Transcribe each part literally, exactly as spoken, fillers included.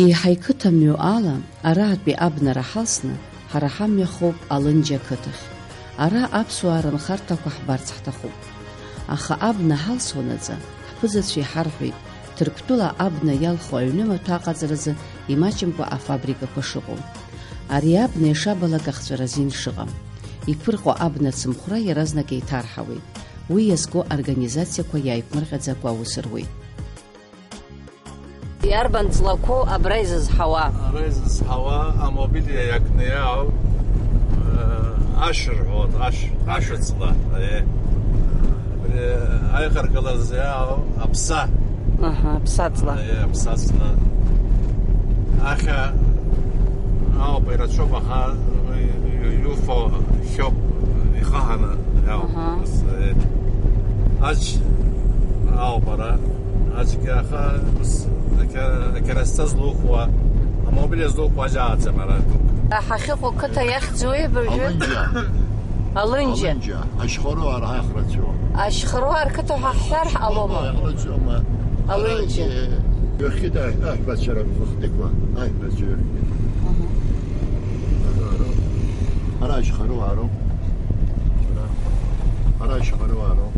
Еиҳа иқыҭамҩу ала, араатәи абнара ҳалсны, ҳара ҳамҩа хоуп Алынџьа ақыҭахь. Ара аԥсуаа рынхарҭақәа ҳбарц ҳҭахуп. Аха абна ҳалсуанаҵы, ҳԥызацәа иҳарҳәеит, Ҭырқәтәыла абна иалху аҩны маҭәа аҟаҵаразы имаҷымкәа афабрикақәа шыҟоу. Ари абна ишабалак ахҵәара азин шыҟам. Иԥырҟо абна ацымхәра иаразнак еиҭарҳауеит. Уи иазку организациақәа иааиԥмырҟьаӡакәа аус руеит. Иарбан ҵлақәоу абра изызҳауа? Ара изызҳауа амобилиа иакны иаау, э, ашә рҳәоит, ашә, ашәа ҵла, э. Абри аиҟаргаларазы иаау аԥса. Аҳа, аԥса ҵла. Э, аԥса ҵла. Ахьа ауп ирацәоуп, аха иуфо хьоуп, ихаҳаны иаауп. Аҳа. Ус, э, аџь ауп ара. Аӡәгьы аха ус ақьа-, ақьарасҭа злухуа, амобилиа злухуа аӡә ааӡам ара дук. Ҳахьыҟоу қыҭа иахьӡуи абыржәы? Алынџьа. Алынџьа. Алынџьа. Ашьхаруаа рҳахрацәоуп. Ашьхаруаа рқыҭа ҳәа ҳҳәар ҳҟалома? Иҟалаӡом. Алынџьа. Ара, ҩахьхьи аҳ-, аҳәбацәа рыхәыхтәқәа, аҳәбацәа ҩахьхьи. Аҳа. Ара ашьхаруаа роуп. Ара, ара ашьхаруаа роуп.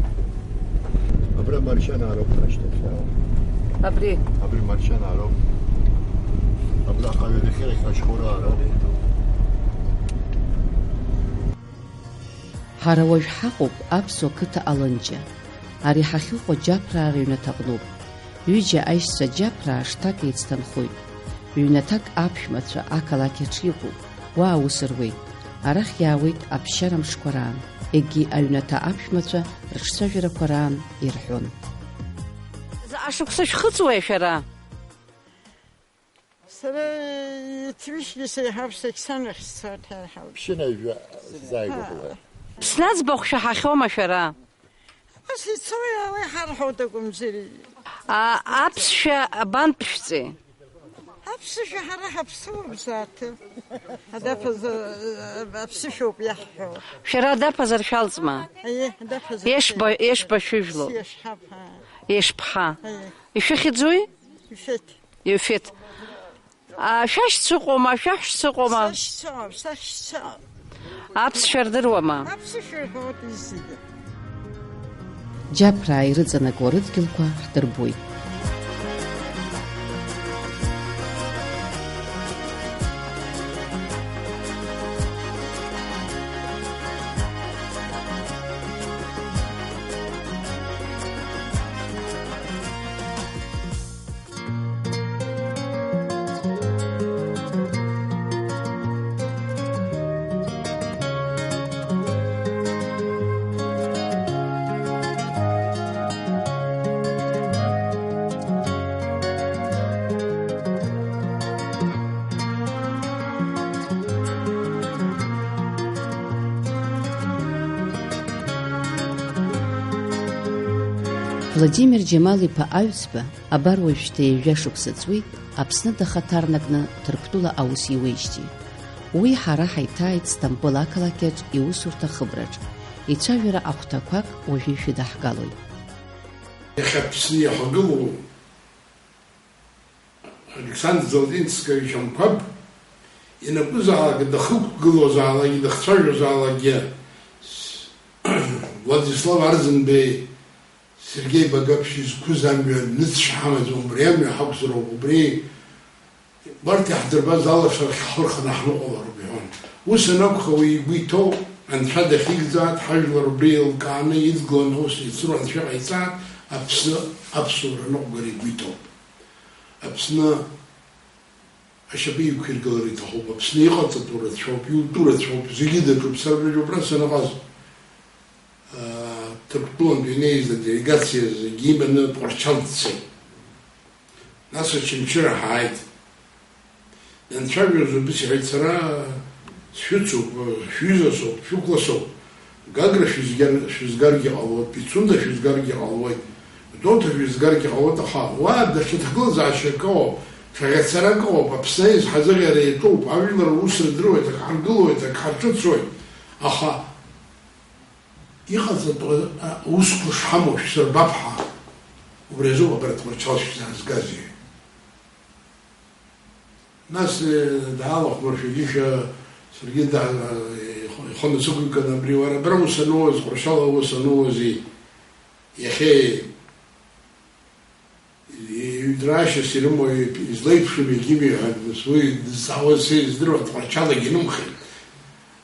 Абра Маршьанаа роуп, ашьҭахь иаауа. Абри? Абри Маршьанаа роуп. Абраҟа аҩадахьы ашьхаруаа роуп. Ҳара уажә ҳаҟоуп аԥсуа қыҭа Алынџьа. Ари ҳахьыҟоу Џьаԥраа рыҩнаҭаҟноуп. Ҩыџьа аишьцәа Џьаԥраа шҭак еицҭанхоит. Ҩнаҭак аԥшәмацәа ақалақь аҿы иҟоуп. Уа аус руеит. Арахь иаауеит аԥсшьара мшқәа раан. Егьи аҩнаҭа аԥшәмацәа рыҿцәажәарақәа раан ирҳәон. Заҟа шықәса шәхыҵуеи шәара? Сара ҩышәи сеиҳауп, сықьсан ахь сцоит ҳәа иҳауп. Ԥшьынажәа сзааигәахоит. Ԥсны аӡбахә шәаҳахьоума шәара? Ас ицо иаауа иҳарҳәоит акәымзар. А, аԥсшәа абантәшәҵеи? Аԥсышәа ҳара ҳаԥсуам зааҭы. Адаԥаза, аԥсышәоуп иаҳҳәо. Шәара адаԥазар шәалҵма? Аиеи, адаԥазар. Ешба, шәеиуеит. Ешба шәыжәлоуп? Сиашҳаԥа. Ешԥҳа. Аиеи. Ишәыхьӡуи? Ишәеит. Ефет. А, шәашьцәа ыҟоума, шәаҳәшьцәа ыҟоума? Сашьцәа ыҟоуп, сашьцәа ыҟоуп. Аԥсшәа рдыруама? Аԥсышәа рҳәоит зегьы. Џьаԥраа ирыҵанакуа рыдгьылқәа ҳдырбоит. Владимир Џьамал-иԥа Аҩӡба абар уажәшьҭа ҩажәа шықәса ҵуеит Аԥсны дахаҭарнакны Ҭырқәтәыла аус иуеижьҭеи. Уи ҳара ҳаиҭааит Сҭампыл ақалақьаҿ иусурҭа ахыбраҿ, ицәажәара ахәҭақәак уажәы ишәыдаҳгалоит. Иахьа Аԥсны иахагылоу Александр Золотинскаевич Амқәаб, ианакәызаалак, дахықәгылозаалакгьы, дахцәажәозаалакгьы, Владислав Арӡынбеи, Сергеи Багаԥшь изқәыз амҩа ныҵшьа ҳамаӡам, убри амҩа ҳақәзароуп, убри убарҭ иаҳдырбаз алашара ҳхы рханы ҳныҟәалароуп, иҳәон. Ус анакәха, уи игәы иҭоу Анцәа дахьигӡааит, ҳажәлар убри еилкааны иҵгыланы аус еицыру Анцәа иҟаиҵааит, Аԥсны аԥсуара аныҟәгара игәы иҭоуп. Аԥсны ашьапы иқәиргылар иҭахуп, Аԥсны иҟаҵатәу рацәоуп, иутәу рацәоуп, зегьы даҿуп. Сара абри убра саныҟаз, аа, Ҭырқәтәылантә инеиз аделегациа зегьы иманы Тҟәарчал дцеит. Нас Очамчыра ҳааит. Данцәажәоз убыс иҳәеит, сара сшәыцуп, шәҩыза соуп, шәықәла соуп. Гагра шәызгар-, шәызгаргьы ҟалоит, Пицунда шәызгаргьы ҟалоит, Гәдоуҭа шәызгаргьы ҟалоит, аха уа даҽа ҭагылазаашьак ыҟоуп, шаҟа царак ыҟоуп, Аԥсны аизҳазыӷьара иатәуп, ажәлар рус рдыруеит, ак ҳаргылоит, ак ҳарҿыцуеит, аха иҟаҵатәу аусқәа шҳамоу шәсырбап ҳәа, убри азоуп абарҭ Тҟәарчал шәзаазгаз, иҳәеит. Нас, э, даалахәмаршәа џьышьа, саргьы да-, ихы-, ихы насыгәикын, абри уара абра ус ануаз, Ҟәарчала ус ануази, иахьеи иҩдрашьас ирымоу излеиԥшым егьимеи ҳәа, нас уи дызҵаауаз са издыруан, Ҟәарчалагьы инымхеит.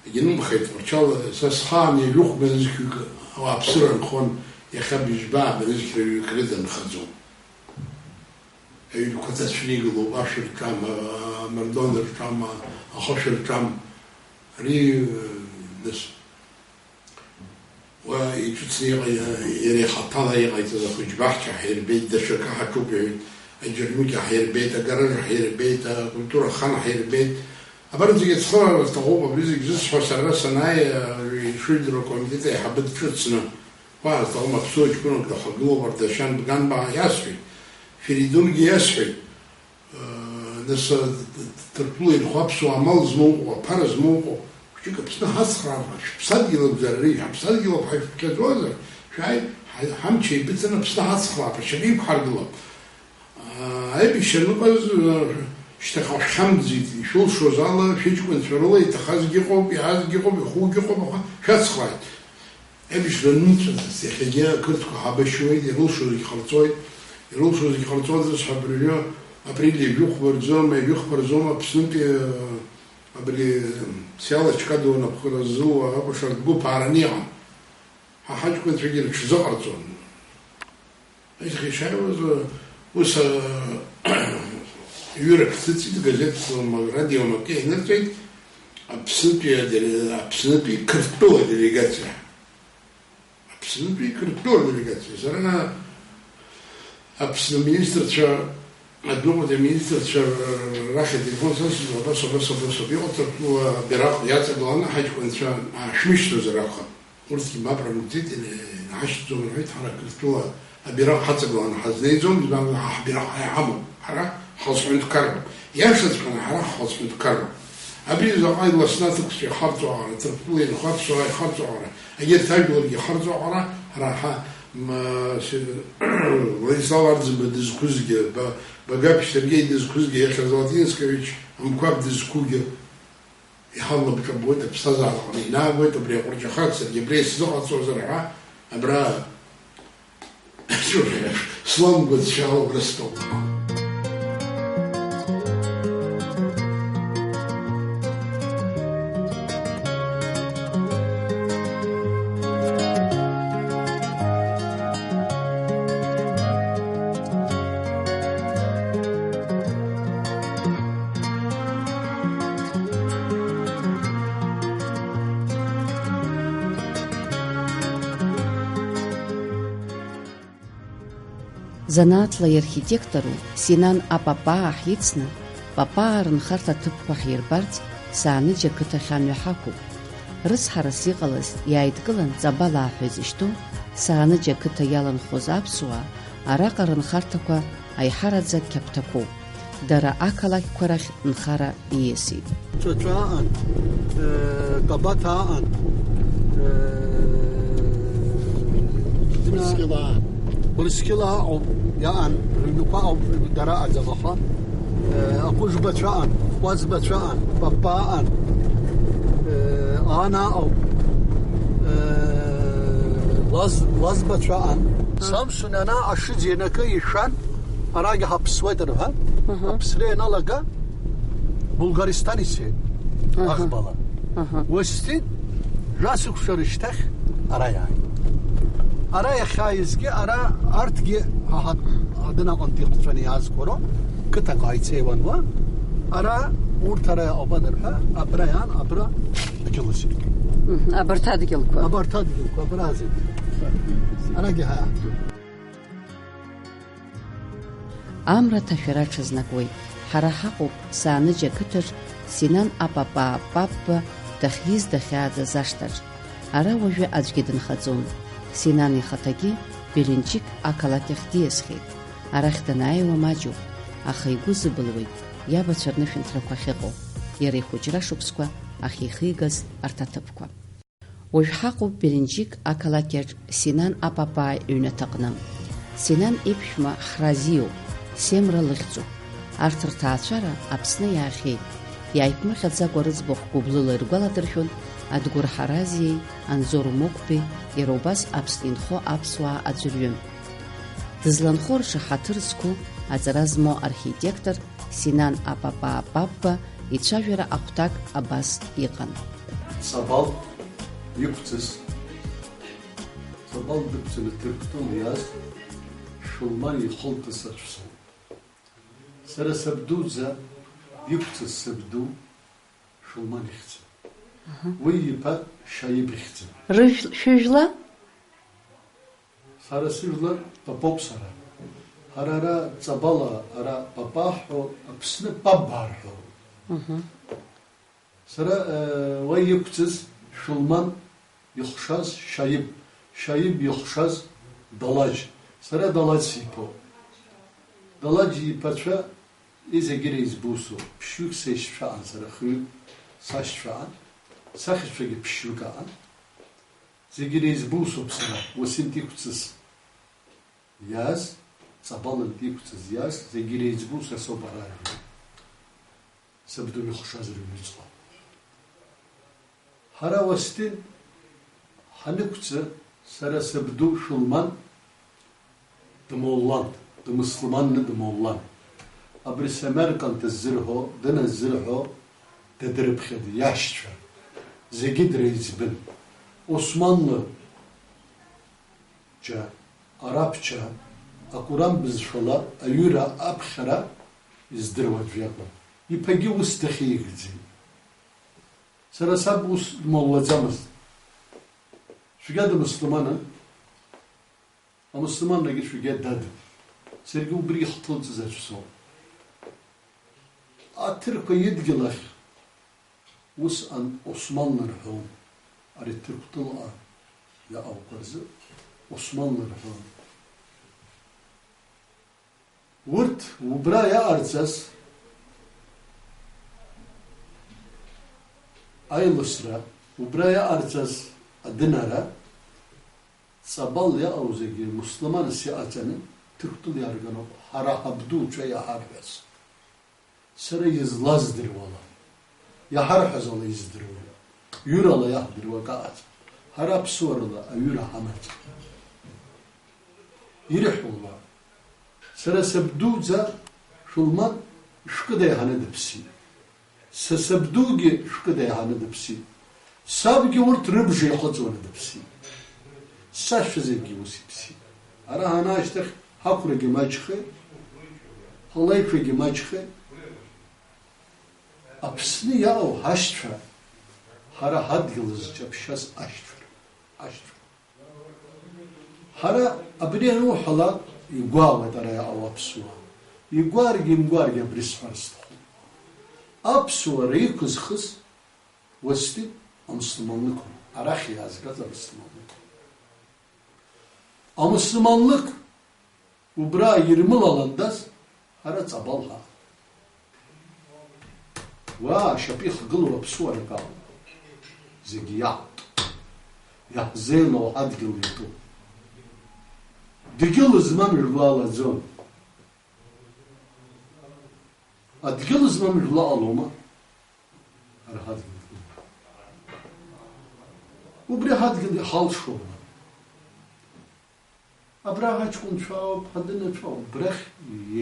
Егьынымхеит, Ҟәарчала, са схаан ҩажәихәба нызқьҩык ауааԥсыра нхон, иахьа быжьба нызқьра ҩык рыда нхаӡом. Аҩнқәа ҭацәны игылоуп, ашәырҿам, амардуан рҿам, ахышә рҿам. Ари, э, нас, уа иҿыцны иҟа-, иара ихаҭала иҟаиҵаз ахәыҷбаҳча ҳаирбеит, даҽакы ҳаҿуп иҳәеит, аџьармыкьа ҳаирбеит, агараж ҳаирбеит, акультура ахан ҳаирбеит. Абарҭ зегьы ацхыраара рҭахуп, абри зегь зысҳәо сара санааи, э, ишыжәдыруа акомитет аиҳабы дҿыцны. Уа, Аслаҳәма, аԥсуа ҷкәынак дахагылоуп Ардашьан Бганба иасҳәеит, Феридунгьы иасҳәеит, э, нас, э, Ҭырқәтәыла ирхәаԥсуа амал змоуҟоу, аԥара змоуҟоу, хәыҷык Аԥсны ҳацхраап, шәыԥсадгьыл акәзар, ари ҳаԥсадгьыл ауп ҳәа шәыԥхьаӡозар, шәааи, ҳа-, ҳамч еибыҵаны Аԥсны ҳацхраап, ашьапы иқәҳаргылап. Аибашьра аныҟаз, шьҭахьҟа шәхьамҵӡеит, ишәылшоз ала, шәыҷкәынцәа рыла иҭахазгьы ыҟоуп, иаазгьы ыҟоуп, ихугьы ыҟоуп, аха шәацхрааит. Аибашьра анымҵәаӡац, иахьагьы ақырҭқәа ҳабашьуеит, ирылшозгьы ҟарҵоит, ирылшозгьы ҟарҵоит, зысҳәа абыржәы апрель ҩажәихәба рзоума, ҩажәихәба рзоума, Аԥснытәи, абри Сиала Чкадуа напхгара ззылуа акәашаратә гәыԥ аараны иҟан. Ҳа ҳаҷкәынцәагьы рыҽзыҟарҵон. Аизга ишааиуаз, ус, а, ҩырак сыцит, газеҭ, ма-, радио макьа инырҵеит, Аԥснытәи адел-, Аԥснытәи Қырҭтәыла делегациа. Аԥснытәи Қырҭтәыла делегациа. Сара Аԥсны аминистрцәа, адәныҟатәи аминистрцәа рахь ателефон сасыз, абас, абас, абас, абас, иҟоу Ҭырқәтәыла абираҟ иаҵагыланы ҳаҷкәынцәа аашәмышьҭуазар акәхап. Урҭгьы мап рымгӡеит, инаҳашьҭӡом рҳәеит, ҳара Қырҭтәыла абираҟ ҳаҵагыланы ҳазнеиӡом, избан акәзар, ҳа ҳбираҟ ҳара иҳамоуп, ҳара ҳхәыҷы ҳәынҭқарроуп. Иашаҵәҟьаны ҳара ҳхәыҷы ҳәынҭқарроуп. Абри заҟа иласны аҭыԥқәа ихарҵо аҟара, Ҭырқәтәыла ирхәаԥсо ихарҵо аҟара, егьырҭ ажәларгьы ихарҵо аҟара, ҳара ҳа, м, си-, Владислав Арӡынба дызқәызгьы, Ба-, Багаԥ Сергеи дызқәызгьы, иахьа Золотинскович Амқәаб дызқәугьы, Иҳалабҿабоит, аԥсҭазаараҟны инаагоит, абри аҟәырҷахак саргьы абра исзыҟаҵозар ҳәа, абра сламгәацәа аура стәоуп. Занааҭла иархитектору Синан Апапаа ҳицны, Папаа рынхарҭа ҭыԥқәа ҳирбарц, Сааныџьа қыҭахь амҩа ҳақәуп. Рыцҳарас иҟалаз, иааидкылан Ҵабалаа ҳәа изышьҭоу Сааныџьа қыҭа иаланхоз аԥсуаа, араҟа рынхарҭақәа аиҳараӡак қьаԥҭақәоуп. Дара ақалақьқәа рахь нхара ииасит. Ҵәаҵәа аан, э, Кабаҭа аан, э, Урысқьыла аан. Урысқьыла ауп, иаан, рыҩнқәа ауп, дара аӡам, аха, э, Аҟәыжбацәа аан, Ҟәазбацәа аан, Папаа аан, э, Ана ауп, э, Лаз-, Лазбацәа аан. Самсун ана ашыӡ ианакы ишәан, арагьы ҳаԥсуеит рҳәан, Аҳа. Аԥсра ианалага, Булгаристан ицеит, Аҳа. Аӷбала. Аҳа. Уи сцеит, жәа-сықәшәа рышьҭахь ара иааит. Ара иахьааизгьы, ара арҭгьы ҳа-, ҳа-, адын аҟынтә иҟәҵәаны иаазго роуп, қыҭак ааицеиуан уа, ара, урҭ ара иаҟәбан рҳәа, абра иаан, абра агьылысит. Мгм. Абарҭ адгьылқәа. Абарҭ адгьылқәа, абра зегь. Арагьы ҳа иаҳҭоит. Амра аҭашәара аҽазнакуеит. Ҳара ҳаҟоуп Сааныџьа ақыҭаҿ Синан Апапаа Папба дахьиз дахьааӡаз ашҭаҿ. Ара уажәы аӡәгьы дынхаӡом. Синан ихаҭагьы Беленџьик ақалақь ахь диасхьеит. Арахь данааиуа маҷуп, аха игәы зыбылуеит иабацәа рнышәынҭрақәа ахьыҟоу, иара ихәыҷра шықәсқәа ахьихигаз арҭ аҭыԥқәа. Уажә ҳаҟоуп Беленџьик ақалақьаҿ Синан Апапаа иҩнаҭаҟны. Синан иԥшәма Хразиоуп, Семра лыхьӡуп. Арҭ рҭаацәара Аԥсны иаахьеит. Иааиԥмырҟьаӡакәа рыӡбахә гәыблыла иргәаладыршәон Адгәыр Ҳаразиеи Анзор Мықәбеи, иара убас Аԥсны инхо аԥсуаа аӡәырҩы. Дызланхо рҿы ҳаҭыр зқәу аҵара змоу архитектор Синан Апапаа Бабба ицәажәара ахәҭак абас иҟан. Ҵабал иқәҵыз, Ҵабал дықәҵаны Ҭырқәтәыла иааз Шәылман ихылԥа сацәцон. Сара сабдуӡа иқәҵыз сабду Шәылман ихьӡын. Аҳа. Уи иԥа Шьаиб ихьӡын. Рыжә-, шәыжәла? Сара сыжәлар Папоуп сара. Ҳара ара Ҵабала, ара Папа ҳҳәо, Аԥсны Пабба рҳәо. Мгм. Сара, э, уа иқәҵыз Шәылман ихшаз Шьаиб, Шьаиб ихшаз Далаџь. Сара Далаџь сиԥоуп. Далаџь иԥацәа изегьы реизбусоуп. Ԥшьҩык сеишьцәа аан, сара хҩык сашьцәа аан, сахьцәагьы ԥшьҩык аан. Зегьы реизбусоуп сара, Уасинт иқәҵыс иааз, Ҵабалынтә иқәҵыз иааз, зегьы реизбу са соуп ара ажәа. Сабду ихшаз рыҩныҵҟа. Ҳара Уасинт ҳанықәҵы, сара сабду Шәылман дмоллан, дмыслыманны дмоллан. Абри Самарканд ззырҳәо, дыназзырҳәо, дадырԥхьеит иашьцәа. Зегьы дреиҵбын. Османлы џьа, араб џьа, Акуран бызшәала аҩыра аԥхьара издыруа аӡә иакәын. Иԥагьы ус дахьеигӡеит. Сара саб ус дмоллаӡамызт. Цәгьа дымсылманын. Амсылманрагьы цәгьа дадын. Саргьы убри ихҭылҵыз аӡә соуп. Аҭырқәа идгьыл ахь усҟан Османлы рҳәон, ари Ҭырқәтәылаҟа иаауқәа рзы Османлы рҳәон. Урҭ убра иаҟарҵаз аилысра, убра иаҟарҵаз адынара, Ҵабал иаҟоу зегьы мусулманс иҟаҵаны Ҭырқәтәыла иаарганы ауп, ҳара ҳабдуцәа иаҳарҳәаз. Сара излаздыруала, иаҳарҳәаз ала издыруеит. Ҩырала иаҳдыруа акы аҟаӡам. Ҳара аԥсуарала аҩыра ҳамаӡам. Ирҳәола, сара сабдуӡа Шәылман шәкыда иаҳаны дыԥсит. Са сабдугьы шәкыда иаҳаны дыԥсит. Сабгьы урҭ рыбжа ихыҵуаны дыԥсит. Сашәа зегьы ус иԥсит. Ара ҳанаашьҭахь ҳақәрагьы маҷхеит, ҳлеишәагьы маҷхеит. Аԥсны иаау ҳашьцәа, ҳара ҳадгьыл зҷаԥшьаз ашьцәа, ашьцәа. Ҳара абри ануҳәалак игәаауеит ара иаау аԥсуаа. Игәааргьы имгәааргьы абри сҳәар сҭахуп. Аԥсуара иқәызхыз уасҭик амсылманлықәын, арахь иаазгаз амсылманлықәын. Амсылманлықә убра ирмылаландаз ҳара Ҵабал ҳаҟан. Уа ашьапы ихгылоу аԥсуарак ауп. Зегьы иаҳтә. Иаҳзеилоу ҳадгьыл иатәуп. Дгьыл змам жәлалаӡом. Адгьыл змам жәла ҟалома? Ара ҳадгьыл. Убри ҳадгьыл иҳалшома? Абра ҳаҷкәынцәа ауп, ҳадынацәа ауп, убрахь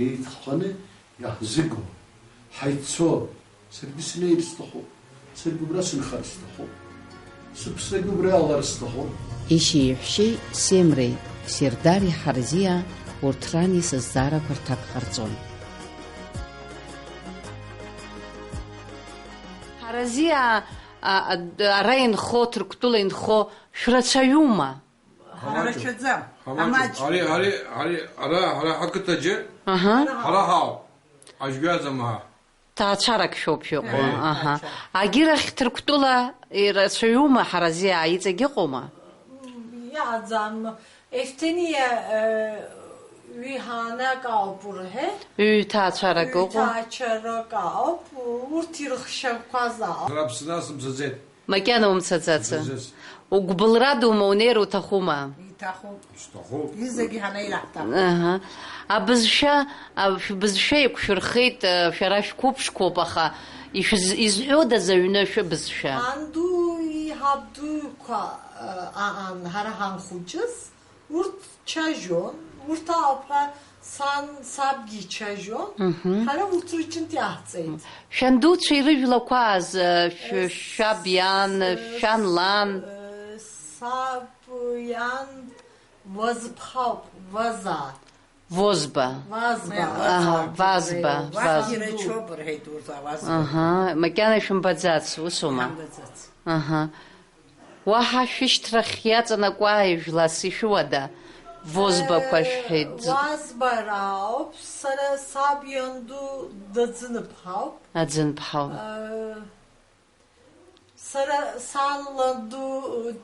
еиҭханы иаҳзыго, ҳаиццо, саргьы снеир сҭахуп, саргьы убра сынхар сҭахуп, сыԥсрагьы убра иалар сҭахуп. Ишьи иҳәшьеи Семреи Сердари Ҳарзиа урҭ рани сызҵаарақәа рҭак ҟарҵон. Ҳаразиа, а, а, ара инхо, Ҭырқәтәыла инхо шәрацәаҩума? Ҳарацәаӡам. Ҳамаҷуп. Ҳамаҷуп. Ари, ари, ари, ара, ҳара ҳақыҭаҿы, аҳа, ҳара ҳауп. Аӡәгьы аӡам ҳа. Ҭаацәарак шәоуп шәыҟоу, э, аҳа. Ҭаацәара. Агьырахь Ҭырқәтәыла ирацәаҩума, Ҳаразиа, иҵегь ыҟоума? Иаӡам. Ефҭениа, э, ҩ-ҳанак ауп урҳәеит. Ҩ-ҭаацәарак ыҟоуп. Ҩ-ҭаацәарак ауп, урҭ ирыхшьақәаз ауп. Сара Аԥсны сымцаӡеит. Макьана умцаӡацы. Бызыс. Угәбылра дума, унеир уҭахума? Иҭахуп. Сҭахуп. Изегьы ҳанеира ҳҭахуп. Аҳа. Абызшәа, а, шәбызшәа еиқәшәырхеит, а, шәара шәқәыԥшқәоуп, аха ишәыз-, изҳәодаз аҩны шәыбызшәа? Анду иҳабдуқәа, а, аан, ҳара ҳанхәыҷыз, урҭ ччажьон, урҭ ауп ҳәа сан, сабгьы иччажьон, мгм, ҳара урҭ рыҷынтә иаҳҵеит. Шәандуцәа ирыжәлақәа ааз, шә-, Ес-, шәаб иан, ес-, шәан лан? Э, саб иан Вазыԥҳауп, Ваза. Возба. Вазба. Аҳа, Вазба, Вазба. Вазба. Ирачоуп рҳәеит урҭ ауазба. Аҳа, макьана ишәымбаӡац, усума? Ҳамбаӡац. Аҳа. Уаҳа шәышьҭрахь иаҵанакуа ижәлас ишәыуада? Возбақәа шәҳәеит. Э, Вазба рауп, сара саб ианду Даӡыныԥҳауп. Аӡыныԥҳауп. Э, сара сан ланду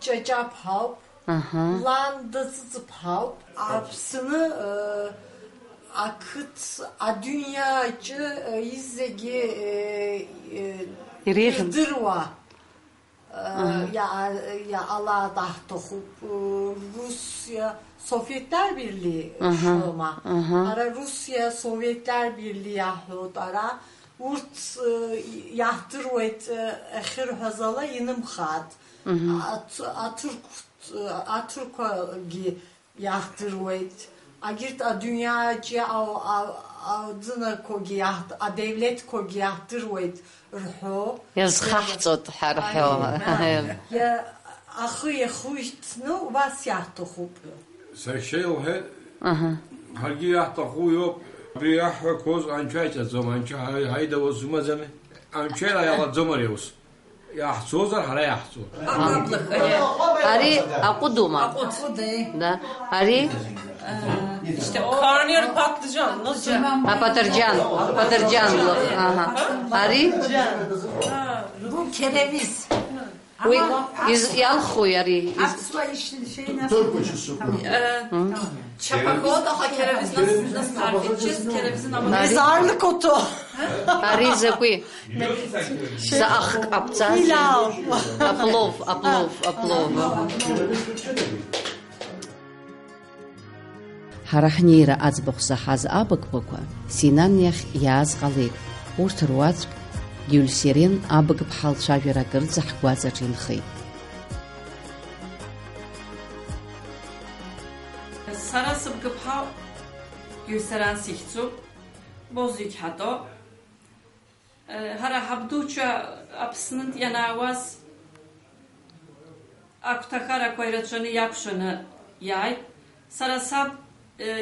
Ҷаҷаԥҳауп. Аҳа. Лан Даӡыӡыԥҳауп. Аԥсны, э, ақыҭ, адунеиаҿы, э, изегьы, э, э, иреиӷьын. Ирдыруа. Аҳа. Иа-, иаҟалаат аҳҭахуп, Русиа, Советлар Бирлии, аҳа, шәома. Аҳа. Ара Русиа, Советлар Бирлии иаҳҳәоит ара. Урҭ, э, иаҳдыруеит, э, ахьырҳәаз ала инымхааит. Мгм. Аҭ-, аҭырқә-, аҭырқәагьы иаҳдыруеит. Агьырҭ адунеиаҿы ау-, ау-, аӡынақәагьы иаҳд-, адеулеҭқәагьы иаҳдыруеит рҳәо. Иазхаҳҵоит ҳәа рҳәо. Аи, аи. Иа-, ахы иахуиҭны убас иаҳҭахуп. Сашьа илҳәеит, аҳа, ҳаргьы иаҳҭаху иоуп. Абри иаҳҳәақәоз анцәа иҵаӡом, анцәа ҳаи-, ҳаида ус умаӡами? Анцәа иалаӡом ари аус. Иаҳцозар, ҳара иаҳцо. Ари аҟәыдума? Аҟәыд. Да. Ари? Корнер пак джан, ну джан. Апатырџьан, апатырџьан лых. Аҳа. Ари? Бу керевиз. Уи из-, иалхуи ари? Из- Аԥсуа ишьҭншеина. Э, Мм. Чапагод, аха керевиз нас, нас арфичес, керевиз нам. Ари? Мезарлык ото. Ари закәи? Заах ҟабҵаз? Пилау. Аплов, аплов, аплов. Ҳара ҳнеира аӡбахә заҳаз абыгбақәа Синан иахь иааз ҟалеит, урҭ руаӡәк Гиульсерен Абыгԥҳа лцәажәара акырӡа ҳгәаҵаҿ инхеит. Сара сыбгыԥҳа Гиульсерен сихьӡуп, Бозик ҳатәоуп. Ҳара ҳабдуцәа Аԥснынтә ианаауаз, агәҭахарақәа ирацәаны иакәшаны иааит. Сара саб,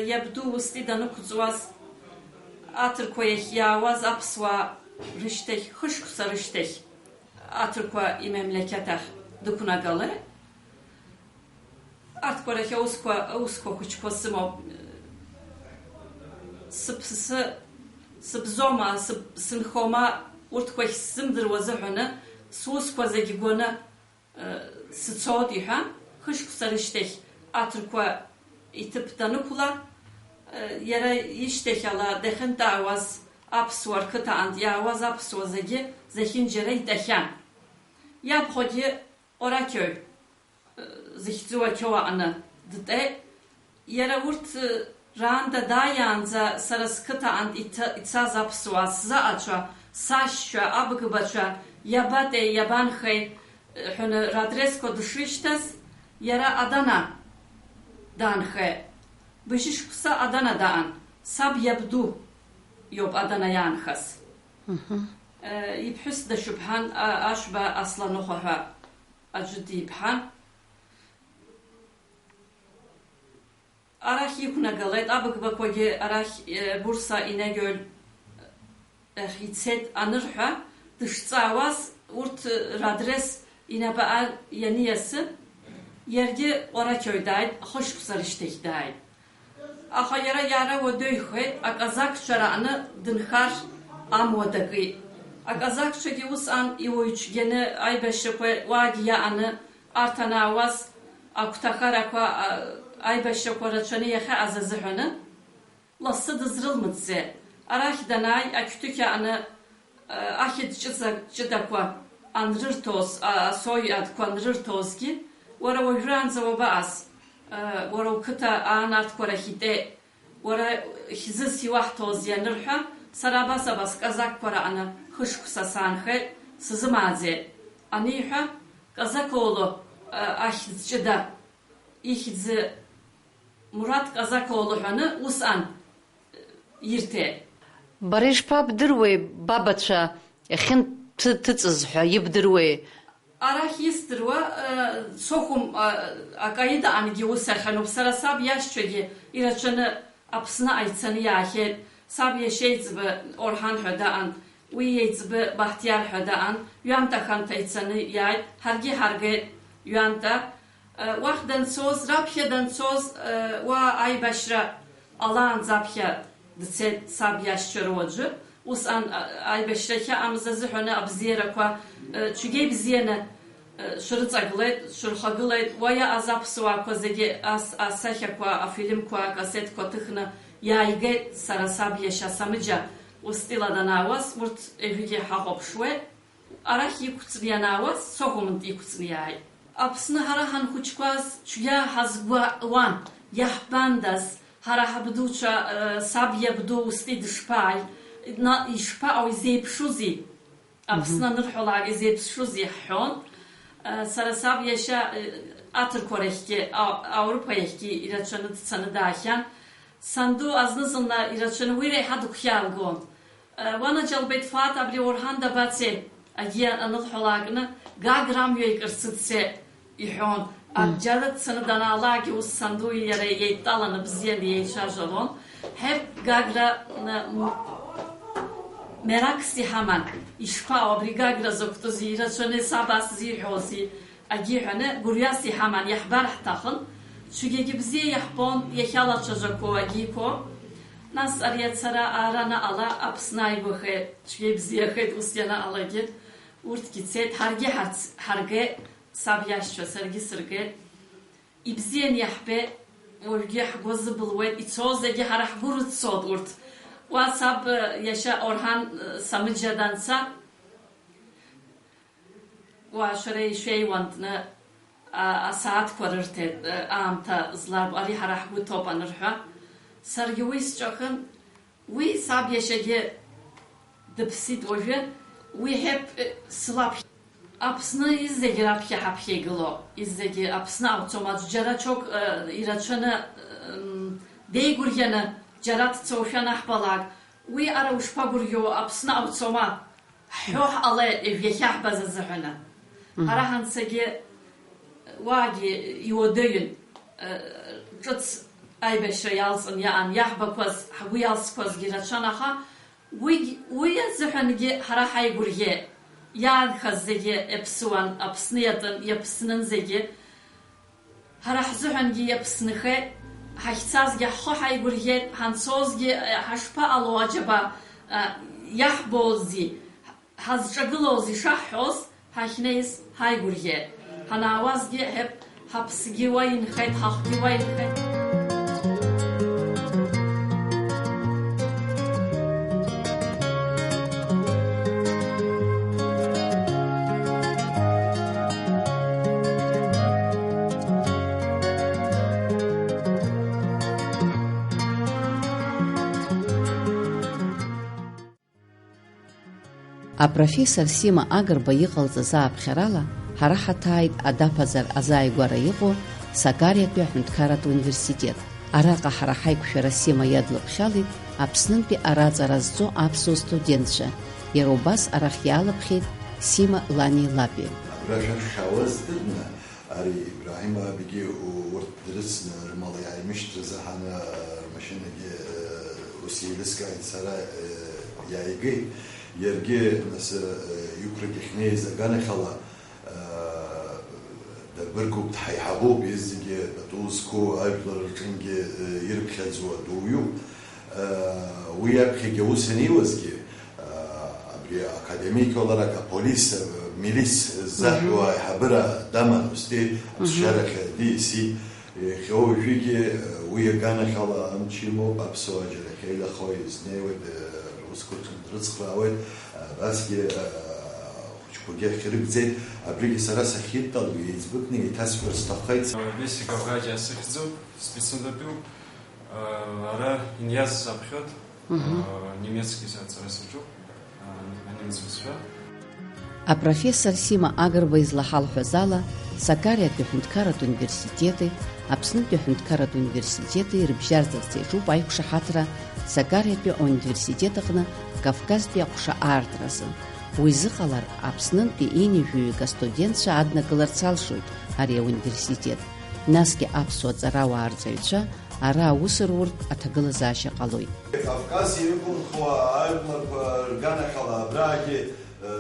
иабду устәи данықәҵуаз, аҭырқәа иахь иаауаз аԥсуаа рышьҭахь, хышықәса рышьҭахь, аҭырқәа имемлекеҭ ахь дықәнагалеит. Арҭқәа рахь аусқәа, аусқәа хәыҷқәа сымоуп. Сыԥсы, сыбзоума, сыб-, сынхома, урҭқәа ахьсзымдыруа азыҳәаны, сусқәа зегьы гәаны, э, сыцоит, иҳәан, хышықәса рышьҭахь аҭырқәа иҭыԥ данықәла, э, иара ишьҭахьала дахьынтәаауаз аԥсуа рқыҭа аҟынтә иаауаз аԥсуа зегьы зехьынџьара итәахьан. Иабхәагьы Ҟорақьои, э, зыхьӡу ақьоу аҟны дтәеит. Иара урҭ, э, раанда дааиаанӡа сара сқыҭа аҟынтә иҭа-, ицаз аԥсуаа, сзаҟацәа, сашьцәа, абгбацәа, иабатәеи, иабанхеи, э, ҳәаны радресқәа дышрышьҭаз, иара Адана даанхеит. Быжьшықәса Адана даан, саб иабду иоуп Адана иаанхаз. Мгм. Э, иԥҳәыс дашьуп ҳәан, а-, Ашәба Асланыхәа ҳәа аӡәы диԥҳан. Арахь иқәнагалеит, абыгбақәагьы арахь, э, Бурса Инагьоль ахь ицеит анырҳәа, дышҵаауаз, урҭ, э, радрес инапы ан-, ианиасы, иаргьы Ҟәарақьои дааит, хышықәса рышьҭахь дааит. Аха иара иара уадаҩхеит, аказакцәа раҟны дынхар амуа дакит. Аказакцәагьы усҟан иуаҩцәгьаны аибашьрақәа уаагьы иааны, арҭ анаауаз, агәҭахарақәа, а, аибашьрақәа рацәаны иахьаҟаз азыҳәаны, лассы дызрылмыӡӡеит. Арахь данааи, ақьҭықь аҟны, а, ахьӡ ҷыда-, ҷыдақәа Анрырҭоз, а, асои адқәа анрырҭозгьы, уара уажәраанӡа уабаҟаз? Э, уара уқыҭа аан адқәа рахь итәеит, уара хьӡыс иуаҳҭозеи анырҳәа, сара абас-абас казакқәа раҟны хышықәса саанхеит, сзымааӡеит аниҳәа, Казакоулу, э, ахьӡ ҷыда, ихьӡ Мураҭ Казакоулу ҳәаны усҟан ирҭеит. Бара ишԥабдыруеи, бабацәа иахьынҭыҵыз ҳәа ибдыруеи? Арахь исдыруа, э, Сохәым, э, акаидаҟангьы ус ахьануп, сара саб иашьцәагьы ирацәаны Аԥсныҟа ицаны иаахьеит. Саб иашьеиҵбы Орҳан ҳәа даҟан, уи иеиҵбы Баҳҭиар ҳәа даҟан, ҩанҭа-ханҭа ицаны иааит, ҳаргьы ҳаргеит ҩанҭа. Уахь данцоз, раԥхьа данцоз, уа аибашьра ҟалаанӡа аԥхьа дцеит саб иашьцәа руаӡәы. Усҟан, а, аибашьра ахьыҟамыз азыҳәаны абзиарақәа, э, цәгьа ибзианы, э, шәрыҵагылеит, шәырхагылеит. Уа иаҟаз аԥсуаақәа зегьы ас-, асахьақәа, афильмқәа, акассетқәа ҭыхны иааигеит, сара саб иашьа Самыџьа устәила данаауаз, урҭ ҩажәигьы ҳахәаԥшуеит. Арахь иқәҵны ианаауаз, Сохәымынтә иқәҵны иааит. Аԥсны ҳара ҳанхәыҷқәаз цәгьа ҳазгәаауан, иаҳбандаз, ҳара ҳабдуцәа, э, саб иабду устәи дышԥааи, на-, ишԥаҟоу, изеиԥшузеи? Аԥсны Мгм. анырҳәалак изеиԥшузеи ҳҳәон. Э, сара саб иашьа, э, аҭырқәа рахьгьы, а-, Аурыԥа иахьгьы ирацәаны дцаны даахьан. Санду азны-зынла ирацәаны уи реиҳа дыгәхьаалгон. Уанаџьалбеит, Фат, абри Орҳан дабацеи? Агьи анылҳәалакны, Гагра амҩа икырцы дцеит, иҳәон. Мм. Абџьар дцаны данаалакгьы ус сандуи иареи еидтәаланы бзианы еицәажәалон. Ҳеп, Гагра, м, меракс иҳаман. Ишԥаҟоу абри Гагра закәтәузеи, ирацәаны саб ас зиҳәозеи? Агьи ҳәаны, гәырҩас иҳаман, иаҳбар ҳҭахын, цәгьагьы бзиа иаҳбон, иахьалацәажәақәоу агьиқәо. Нас ари ацара ара анаҟала, Аԥсны ааигәахеит, цәгьа ибзиахеит, ус ианаҟалагьы, урҭгьы цеит, ҳаргьы ҳарц-, ҳаргеит, саб иашьцәа, саргьы сыргеит. Ибзиан иаҳбеит, уажәгьы ҳгәы азыбылуеит, ицоз зегьы ҳара ҳгәы рыццот урҭ. Уа саб, иашьа Орҳан, Самыџьа данца, Уа шәара ишәеиуан, а, асааҭқәа рырҭеит, а, аамҭа зларбо, ари ҳара ҳгәы ҭоуп анырҳәа. Саргьы уи сҵәахын, уи саб иашьагьы дыԥсит уажәы, уи ҳәеиԥ, э, сылаԥхьа. Аԥсны изегьы раԥхьа ҳаԥхьа игылоуп, изегьы Аԥсны ауцом, аӡә џьара ҽоук, э, ирацәаны, м, деигәырӷьаны џьара дцоушәа анаҳбалак, уи ара ушԥагәырӷьо, Аԥсны ауцома? Ҳҳәо ҳҟалеит, ҩажәа иахьаҳбаз азыҳәаны. Мгм. Ҳара ҳанцагьы уаагьы иуадаҩын, э, ҿыц аибашьра иалҵын иаан, иаҳбақәаз, ҳгәы иалсқәазгьы рацәан, аха уигь, уи азыҳәангьы ҳара ҳаигәырӷьеит. Иаанхаз зегьы иаԥсуан, Аԥсны иатәын, иаԥснын зегьы. Ҳара ҳзыҳәангьы иаԥсныхеит, ҳахьцазгьы ҳхы ҳаигәырӷьеит, ҳанцозгьы, э, ҳашԥаҟало, аџьаба, э, иаҳбозеи, ҳазҿагылозеи шаҳҳәоз, ҳахьнеиз ҳаигәырӷьеит. Ҳанаауазгьы ҳаԥ-, ҳаԥсгьы уа инхеит, ҳахәгьы уа инхеит. Апрофессор Сима Агрба иҟалҵаз ааԥхьарала, ҳара ҳаҭааит адаԥазар азааигәара иҟоу Сакариатәи аҳәынҭқарратә университет. Араҟа ҳара ҳаиқәшәара Сима иадлыԥхьалеит Аԥснынтәи араҵара зҵо аԥсуа студентцәа, иара убас арахь иаалыԥхьеит Сима лани лаби. Абра шәахьаауаз дырны, ари Ибраҳим абигьы у-, урҭ дрыцны, рымала иааимышьҭра заҳаны, рмашьынагьы, э, ус еилыскааит, сара, э, иааигеит. Иаргьы, нас, э, иқәрагь ахьнеиз аганахьала, Дарбыргуп, дҳаиҳабуп, изегьы пату зқәу ажәлар рҿынгьы, э, ирыԥхьаӡоу адуаҩуп. Э, уи аԥхьагьы аус анеиуазгьы, э, абри академик ларак аполис, э, милиц ззаҳәо Мгм. аиҳабыра даман, устәи Мгм. аԥсшьарахь диасит. Иахьа уажәыгьы, э, уи аганахьала амч имоуп, аԥсуаа џьара ахьеилахо изнеиуеит, э, русқәа рҿы дрыцхраауеит, э, абасгьы, э, Џьқәагьы ахьрыгӡеит, абригьы сара сахьидтәалоу еиҵбыкны еиҭасҳәар сҭаххеит. Вести Кавказиа сыхьӡуп, спецназтәуп, ара иниаз саԥхьоит, немецки сара саҿуп, анемец бызшәа. Апрофессор Сима Агрба излаҳалҳәаз ала, Сакариатәи аҳәынҭқарратә университети Аԥснытәи аҳәынҭқарратә университети рыбжьарҵарц иаҿуп аиқәшаҳаҭра Сакариатәи ауниверситет аҟны Кавказтәи аҟәша аартразы. Уи зыҟалар, Аԥснынтәи ини жәаҩык астудентцәа аднакыларц алшоит ари ауниверситет. Насгьы аԥсуа ҵарауаа рҵаҩцәа ара аус руртә аҭагылазаашьа ҟалоит. Кавказ иқәынхо ажәларқәа рганахьала абраагьы, э,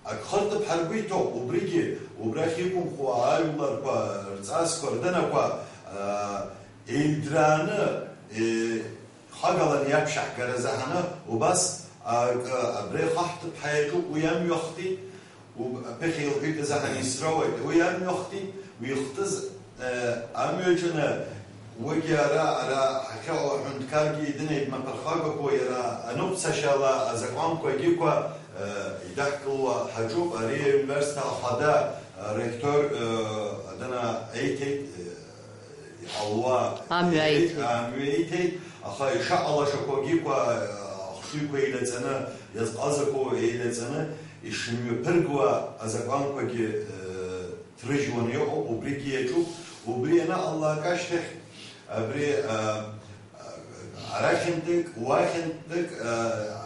ак хыртып ҳаргәы иҭоуп, убригьы, убрахь иқәынхо ажәларқәа рҵасқәа рдынақәа, э, еидрааны, э, хагалан иаԥшьаҳгара заҳаны, убас акы абра ихаҳтып ҳәа иаҿуп, уи амҩахтәи, уб-, аԥыхьа илҳәеит азаҳаны исроуеит, уи амҩахтәи, уи ихтыз, э, амҩаҿны, уигьы ара, ара ҳахьыҟоу аҳәынҭқаргьы идынеит маԥырхагақәоу иара аныҟәцашьала азакәанқәагьы қәа, э, идаҳкылуа ҳаҿуп, ари аҩнбарсҭа ахада, э, ректор, э, адына еиҭеит, э, Иҟалуа Амҩа еи-, еиҭеит. Амҩа еиҭеит, аха ишаҟалашақәагьы қәа, ахшыҩқәа еилаҵаны, иазҟазақәоу еилаҵаны, ишымҩаԥыргуа азакәанқәагьы, э, ҭрыжьуаны иҟоуп, убригьы иаҿуп. Убри анаҟалалак ашьҭахь, абри, э, арахьынтәык, уахьынтәык, э,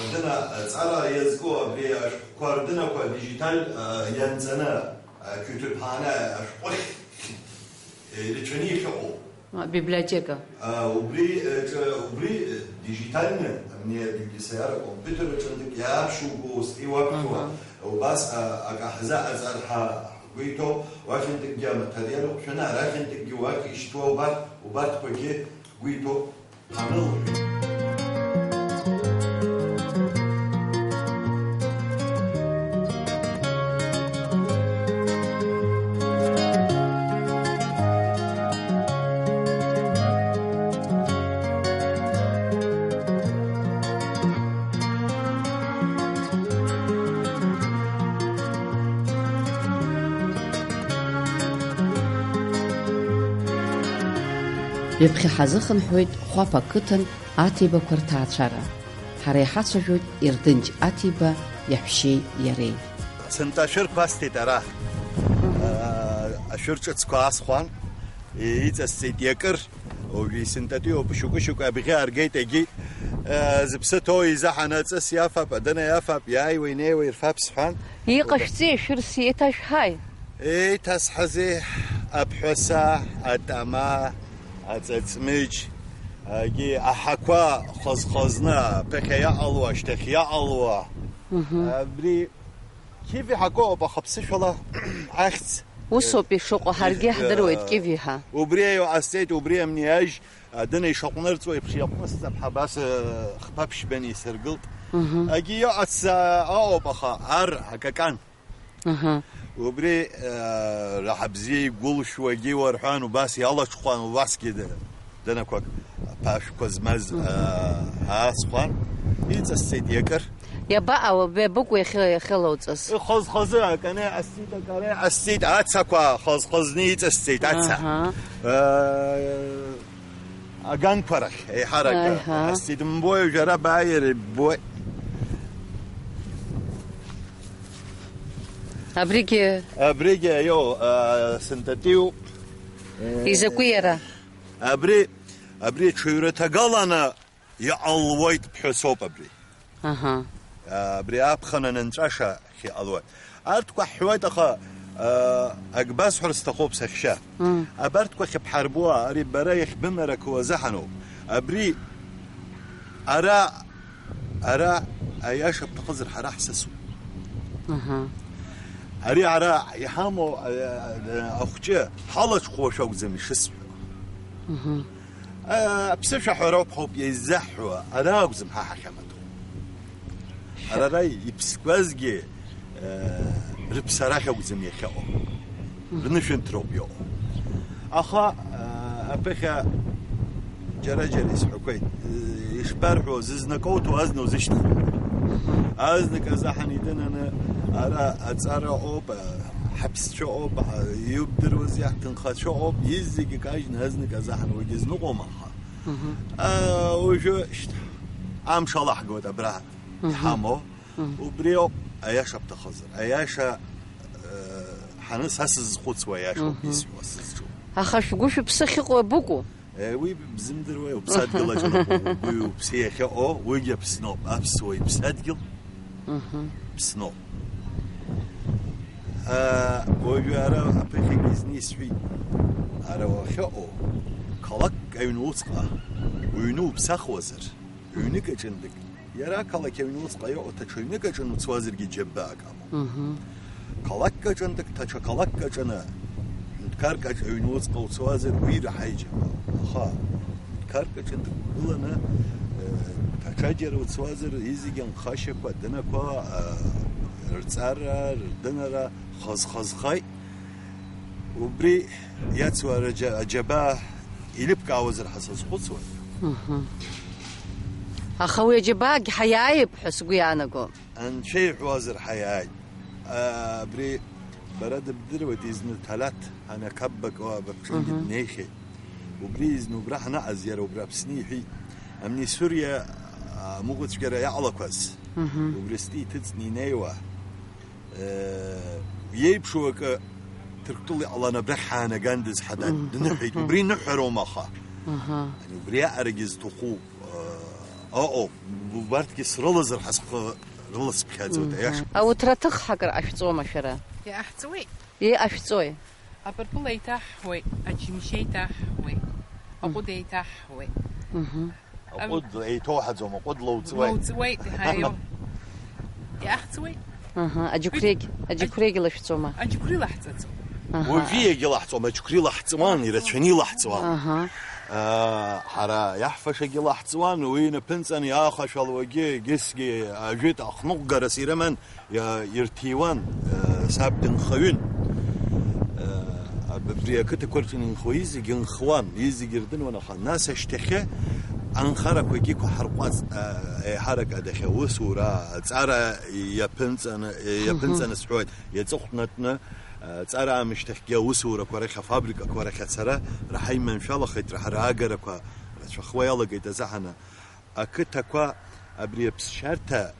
Рдына аҵара иазку абри ашәҟәқәа рдынақәа дижиталь, а, ианҵаны, а, қьҩҭыԥааны ашәҟәыхь, э, ирацәаны иахьыҟоу. А, библиотека. А, убри, э, ҿы-, убри, э, дижитальны, амни абиблисаиара компиутер аҿынтәык иааԥшьугоу ус иуаԥхьо, Аҳа. Убас, а, акы ҳзаҟаҵар ҳа ҳгәы иҭоу, уахьынтәыкгьы аматериал ықәшәаны, арахьынтәыкгьы уахь ишьҭуа убарҭ, убарҭқәагьы ҳгәы иҭоуп. Ҩаԥхьа ҳазыхынҳәуеит Хәаԥ ақыҭан Аҭибақәа рҭаацәара. Ҳара иҳацәажәоит Ердынџь Аҭиба иаҳәшьеи иареи. Сынтәа ашәырқәа асҭеит ара. Аа, ашәыр ҿыцқәа аасхәан, иҵасҵеит иакыр, уажәы исынтәатәиуп, шьукы-шьукы абӷьы ааргеит, егьит. Зыԥсы ҭоу изаҳаны аҵыс иафап, адына иафап, иааиуа инеиуа ирфап сҳәан. Иҟашәҵеи, ашәыр сиеиҭашәҳаи? Еиҭасҳази, аԥҳәаса, атама, аҵаҵмыџь, агьи аҳақәа хаз-хазны, аԥыхьа иаҟало, ашьҭахь иаҟало. Мгм. Абри Киви ҳакоуп, аха ԥсышәала ахьӡ. Усоуп ишыҟоу, ҳаргьы ҳдыруеит, э, Киви ҳәа. Убри иҟасҵеит, убри амни ажь, адына ишаҟәнырҵуа еиԥш иаҟәысҵап ҳәа абас, э, хԥа ԥшьбаны исыргылт. Мгм. Агьи иҟац, э, ыҟоуп, аха ар акакан. Аҳа. Убри, э, раҳа бзиа игәылшәуагьы уарҳәан, убас иалаҽхәан, убасгьы д-, дынақәак аԥашәқәа змаз, мгм, э, аасхәан, иҵасҵеит иакыр. Иабаҟоу, абри абыкәу иахьа-, иахьылоуҵаз? Ихаз-хазы аканы иҟасҵеит, акара иҟасҵеит, ацақәа хаз-хазны иҵасҵеит, аца. Аҳа. Э, Аганқәа рахь, еиҳарак, аиҳа, ҳасҭит, мбои, уажәы ара бааир иббоит. Абригьы. Абригьы, аио, а, сынтәатәиуп. Изакәи иара? Абри, абри ҽаҩраҭагаланы иҟалуеит ԥҳәысоуп абри. Аҳа. Абри аԥхын анынҵәаша ахь иҟалоит. Арҭқәа ҳҳәоит, аха, а, ак басҳәар сҭахуп саҳәшьа. Мм. Абарҭқәа ахьыԥҳарбуа, ари бара иахьбымарақуа азыҳәаноуп. Абри ара, ара аиаша бҭахызар ҳара ҳсасуп. Аҳа. Ари ара иҳамоу, а, а, ахәҷы ҳалаҽхәуашәа акәӡам ишысҳәо. Мгм. А, аԥсышәа ҳәа роуп, ҳауп иаззаҳҳәо, ара акәӡам ҳа ҳахьамадоу. Ара, ара иԥсқәазгьы, э, рыԥсарахь акәӡам иахьыҟоу. Мгм. Рнышәынҭроуп иҟоу. Аха, э, аԥыхьа џьара-џьара исҳәақәеит, э, ишбарҳәо, зызнакоуҭәо азна узышьҭхуеит. Мгм. Азнык азаҳан идынаны ара аҵара ыҟоуп, ҳаԥсцәа ыҟоуп, иубдыруаз иаҳҭынхацәа ыҟоуп, изегьы кажьны азнык азаҳан уигьы зныҟәом аха. Мгм. А, уажәы шьҭа амш алаҳгоит абра Мгм. иҳамоу. Мгм. Убри ауп аиаша бҭахызар. Аиаша, э, ҳаны са сызхәыцуа аиашоуп Мгм. исҳәо, сызҿу. Аха шәгәы шәыԥсы ахьыҟоу абыкәу? Е, уи бзымдыруеи, уԥсадгьыл аҿы угәи уԥси иахьыҟоу, уигьы Аԥсноуп, аԥсуа иԥсадгьыл Мгм. Аԥсноуп. А, уажәы ара аԥыхьагьы зны исҳәеит. Ара уахьыҟоу, қалақьк аҩны уцҟа, уҩны уԥсахуазар, ҩнык аҿындак, иара ақалақь аҩны уцҟа иҟоу ҭаҽа ҩнык аҿы уцуазаргьы џьабаак амоуп. Мгм. Қалақьк аҿындак, ҭаҽа қалақьк аҿы, ҳәынҭқарк аҿы аҩны уцҟа уцуазар, уи ираҳа иџьабаауп. Аха ҳәынҭқарк аҿы дықәгыланы, э, даҽаџьара уцуазар, изегьы анхашьақәа, адынақәа, э, рҵара, рдынара хаз-хазхаит. Убри иацу араџьа-, аџьабаа илыбкаауазар ҳәа сазхәыцуан. Мгм. Аха уи аџьабаагьы ҳаиааип ҳәа сгәы иаанаго. Анцәа иҳәозар ҳаиааит. А, абри бара дыбдыруеит, изны Ҭалаҭ анақаббак уа абаԥҽынгьы Мгм. днеихьеит. Убри изны убра ҳанаҟаз, иара убра Аԥсны иҳәеит. Амни Суриа, а, амыгәацәгьара иаҟалақәаз. Мгм. Убри сти иҭыҵны инеиуа. Э, иеиԥшу акы Ҭырқәтәыла иҟалан абрахь ҳаанагандаз ҳәа да-, Мгм. дныҳәеит. Мгм. Убри ныҳәароума аха? Аҳа. Ани убри аҟарагьы зҭаху, э, ыҟоуп. Убарҭгьы срылазар ҳәа схы рыласԥхьаӡоит, Мгм. аиаша. Ауҭраҭых ҳакыр ҟашәҵома шәара? Иҟаҳҵауеит. Е, ҟашәҵои? Апырпыл еиҭаҳҳуеит, аџьымшь еиҭаҳҳуеит, аҟәыд еиҭаҳҳуеит. Мгм. Аҟәыд еиҭоуҳаӡом, аҟәыд лоуҵуеит. Лоуҵуеит, иҳаиоу. Иаҳҵуеит. Аҳа, аџьықәреигь, аџьықәреигь лашәҵома? Аџьықәреи лаҳҵаӡом. Аҳа. Уажәы иагьылаҳҵом, аџьықәреи лаҳҵуан, ирацәаны илаҳҵуан. Аҳа. Аа, ҳара иаҳфашагьы лаҳҵуан, уи инаԥынҵаны иаахашәалуагьы, егьысгьы ажәытә ахныҟәгарас ирыман, иа-, ирҭиуан, э, саб дынхаҩын. Э, аб-, абри ақыҭақәа рҿы инхо изегьы нхуан, изегьы рдыруан, аха нас ашьҭахьы анхарақәагьы қәаҳарҟәаҵт, э, еиҳарак адахьы аусура, аҵара иаԥынҵаны, э, Мгм. иаԥынҵаны сҳәоит, иаҵыхәтәнатәны, э, аҵара аамышьҭахьгьы аусурақәа рахь, афабрикақәа рахь ацара раҳа иманшәалахеит, раҳа раагарақәа рацәахуа иалагеит азаҳаны. Ақыҭақәа абри аԥсшьарҭа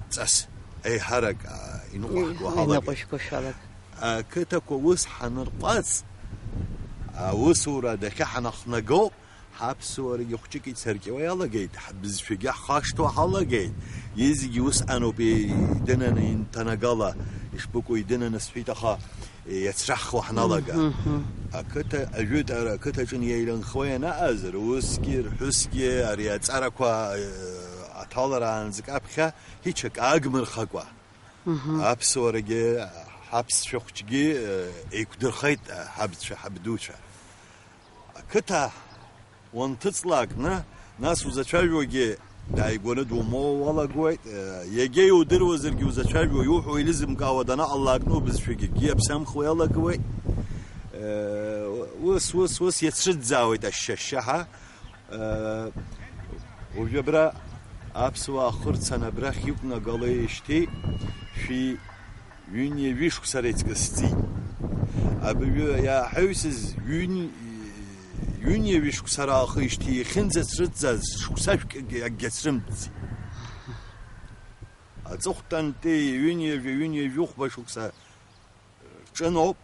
ҵас еиҳарак, а, иныҟәаҳго Иныҟәаҳго ҳалагеит. Иныҟәашәго шәалаг. Ақыҭақәа ус ҳанырҟәаҵ, аусура адәахьы ҳанахнаго, ҳаԥсуарагьы хәҷык ицаркьуа иалагеит, ҳбызшәагьы ҳхашҭуа ҳалагеит. Изегьы ус ануп, идынаны инҭанагала, ишбыкәу идынаны сҳәеит, аха иацрахуа ҳналага. Мгм, мгм. Ақыҭа, ажәытәара ақыҭаҿы иеиланхо ианаҟаз, русгьы, рҳәысгьы, ари аҵарақәа, э, аҭалараанӡа аԥхьа ҳичак аагмырхакәа, Мгм. аԥсуарагьы, ҳаԥсшәахәҷгьы, э, еиқәдырхеит, э, ҳабцәа, ҳабдуцәа. Ақыҭа уанҭыҵлакны, нас узацәажәогьы дааигәаны думоуа уалагоит, э, иагьа иудыруазаргьы узацәажәо, иуҳәо илызымкаауа данаҟаллаакны убызшәагьы акгьы иаԥсамхуа иалагауеит. Э, ус, ус, ус иацрыӡӡаауеит ашьшьашьаҳа. Э, уажәы абра аԥсуаа хырцан абрахь иқәнагалеижьҭеи шәи Ҩынҩажәи шықәса реиҵкы сҵит. Абыржәы иааҳаҩсыз ҩын-, ҩынҩажәи шықәса раахижьҭеи иахьынӡацрыҵӡаз шықәсашәкгьы акгьы ацрымҵӡеит. Аҵыхәтәантәи ҩынҩажәи ҩынҩажәи хәба шықәса рҿыноуп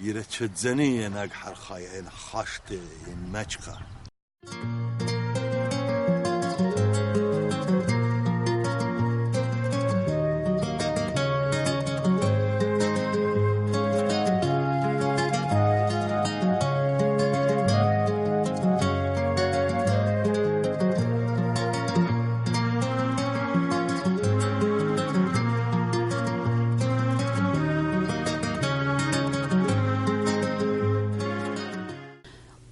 ирацәаӡаны ианагҳарха, ианҳхашҭы, ианмаҷха.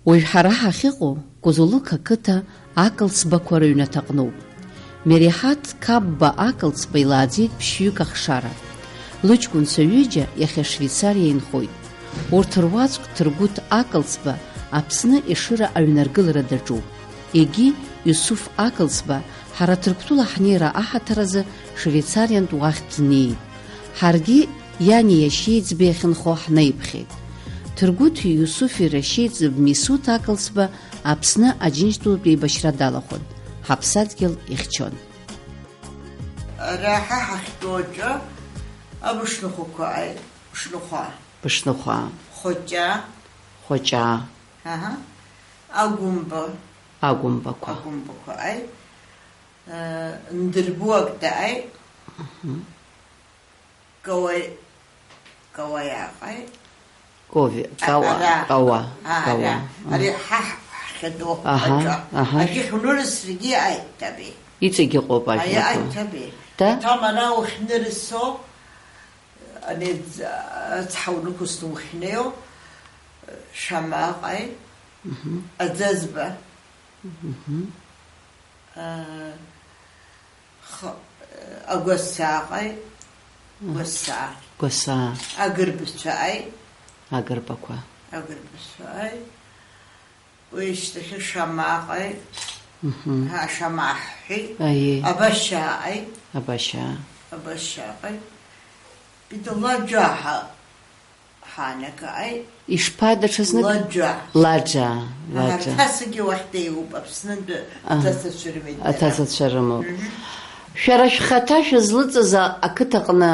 Уажә ҳара ҳахьыҟоу Кузулуқ ақыҭа акылсбақәа рыҩнаҭаҟноуп. Мереҳаҭ Қапба акылсба илааӡеит ԥшьҩык ахшара. Лыҷкәынцәа ҩыџьа иахьа Швеицариа инхоит. Урҭ руаӡәк Ҭыргәыҭ акылсба Аԥсны Ешыра аҩнаргылара даҿуп. Егьи Иусуф Акылсба ҳара Ҭырқәтәыла ҳнеира аҳаҭыр азы Швеицариантә уахь днеит. Ҳаргьы иани иашьеиҵбеи ахьынхо ҳнаиԥхьеит. Ҭыргәыҭ Иусуфи рашьеиҵб Мисуҭ Акылсба Аԥсны Аџьынџьтәылатә еибашьра далахәын, ҳаԥсадгьыл ихьчон. Ара ҳа ҳахьтәоу аҿы абышныхәақәа ааит, Бышныхәа. Бышныхәа. Хоҷа. Хоҷа. Аҳа. Агәымба. Агәымбақәа. Агәымбақәа ааит. Э, Ндырбуак дааит. Мгм. Кауаи-, Кауаиаҟаи. Кови-, А-, Кауа, ара. Кауа, А, Кауа. Ара. Ари ҳа ҳ-, ҳхьатәоу Аҳа, аҿа. Аҳа. Ажәихә нырысрагьы аиҭабе. Иҵегь ыҟоуп Аи, ажәлақәа. Аиҭабе. Да? Аҭам ара ухьнырсо, ани ӡ-, ацҳа унықәсны ухьнеио, Шамаҟаи, Мгм. Аӡазба. Мгм. А, х-, Агәасаҟаи, Мгм. Гәасаа. Гәасаа. Агырбцәаҟаи. Агырбақәа. Агырбцәаҟаи. Уи ишьҭахьы Шамаҟаи. Мгм. Ҳа, Шамаҳҳәи. Аиеи. Абашьааҟаи. Абашьаа. Абашьааҟаи. Бидала џьаҳа. Ҳаанагааит. Ишԥа даҽазнык? Лаџа. Лаџа, лаџа. Ҳарҭасагьы уахь деиуп, Аԥснынтәи Аҳ, аҭацацәа рымеидара. Аҭацацәа рымоуп. Мгм. Шәара шәхаҭа шәызлыҵыз а-, ақыҭаҟны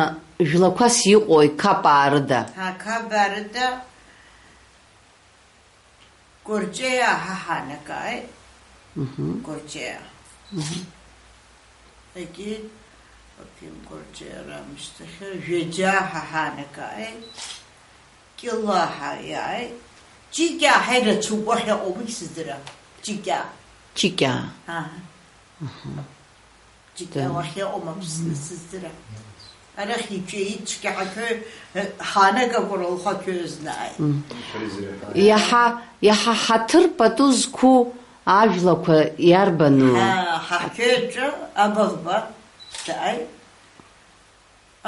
жәлақәас иҟои, қапаа рыда? Ҳа, қапаа рыда Кәарҷиа ҳа ҳаанагааит. Мгм. Кәарҷиа. Мгм. Егьи, Аԥим Кәарҷиа рамышьҭахьы, Жәаџьаа ҳа ҳаанагааит. Кьылаа ҳа иааит. Ҷикьаа ҳа ирацәоуп, уахь иаҟоумеи сыздырам. Ҷикьаа. Ҷикьаа. Аҳа. Аҳа. Ҷикьаа Да. уахь иаҟоума Аԥсны сыздырам. Арахь иҿы ицәгьа ҳақьои, ҳаанагақәа рылхақьои знааит. М. Иаҳа, иаҳа ҳаҭыр пату зқәу ажәлақәа иарбану? Ҳа, ҳаҳқьои аҿы Абаӷба дааит.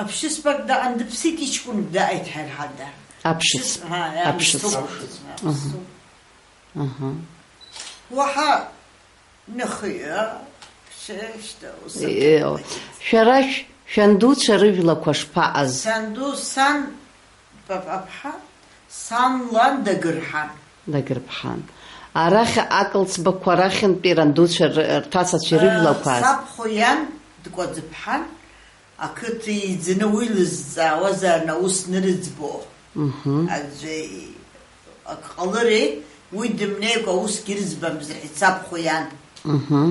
Аԥшьыцбак даан дыԥсит, иҷкәынк дааит ҳәа рҳәада. Аԥшьыц-, Аԥшьыц-, ҳа, иа, аԥшьыц. Аԥшьыц, Аҳа. Аԥшьыц. Аҳа. Уаҳа нахыҩа, шьҭа, ус Е, акәын. Шәара шә-, шәандуцәа рыжәлақәа шԥаҟаз? Санду, сан, папаԥҳа, сан лан дагырҳан. Дагырԥҳан. Арахь акылӡбақәа рахьынтәи рандуцәа р-, рҭацацәа Э, ирыжәлақәаз? Сабхәа иан дкәаӡыԥҳан, ақыҭа иӡаны уи лызҵаауазаарын аус нырыӡбо. Мгм. Аӡәы и-, ак ҟалыри, уи дымнеикәа аусгьы рыӡбамзар ҳәа сабхәа иан. Мгм.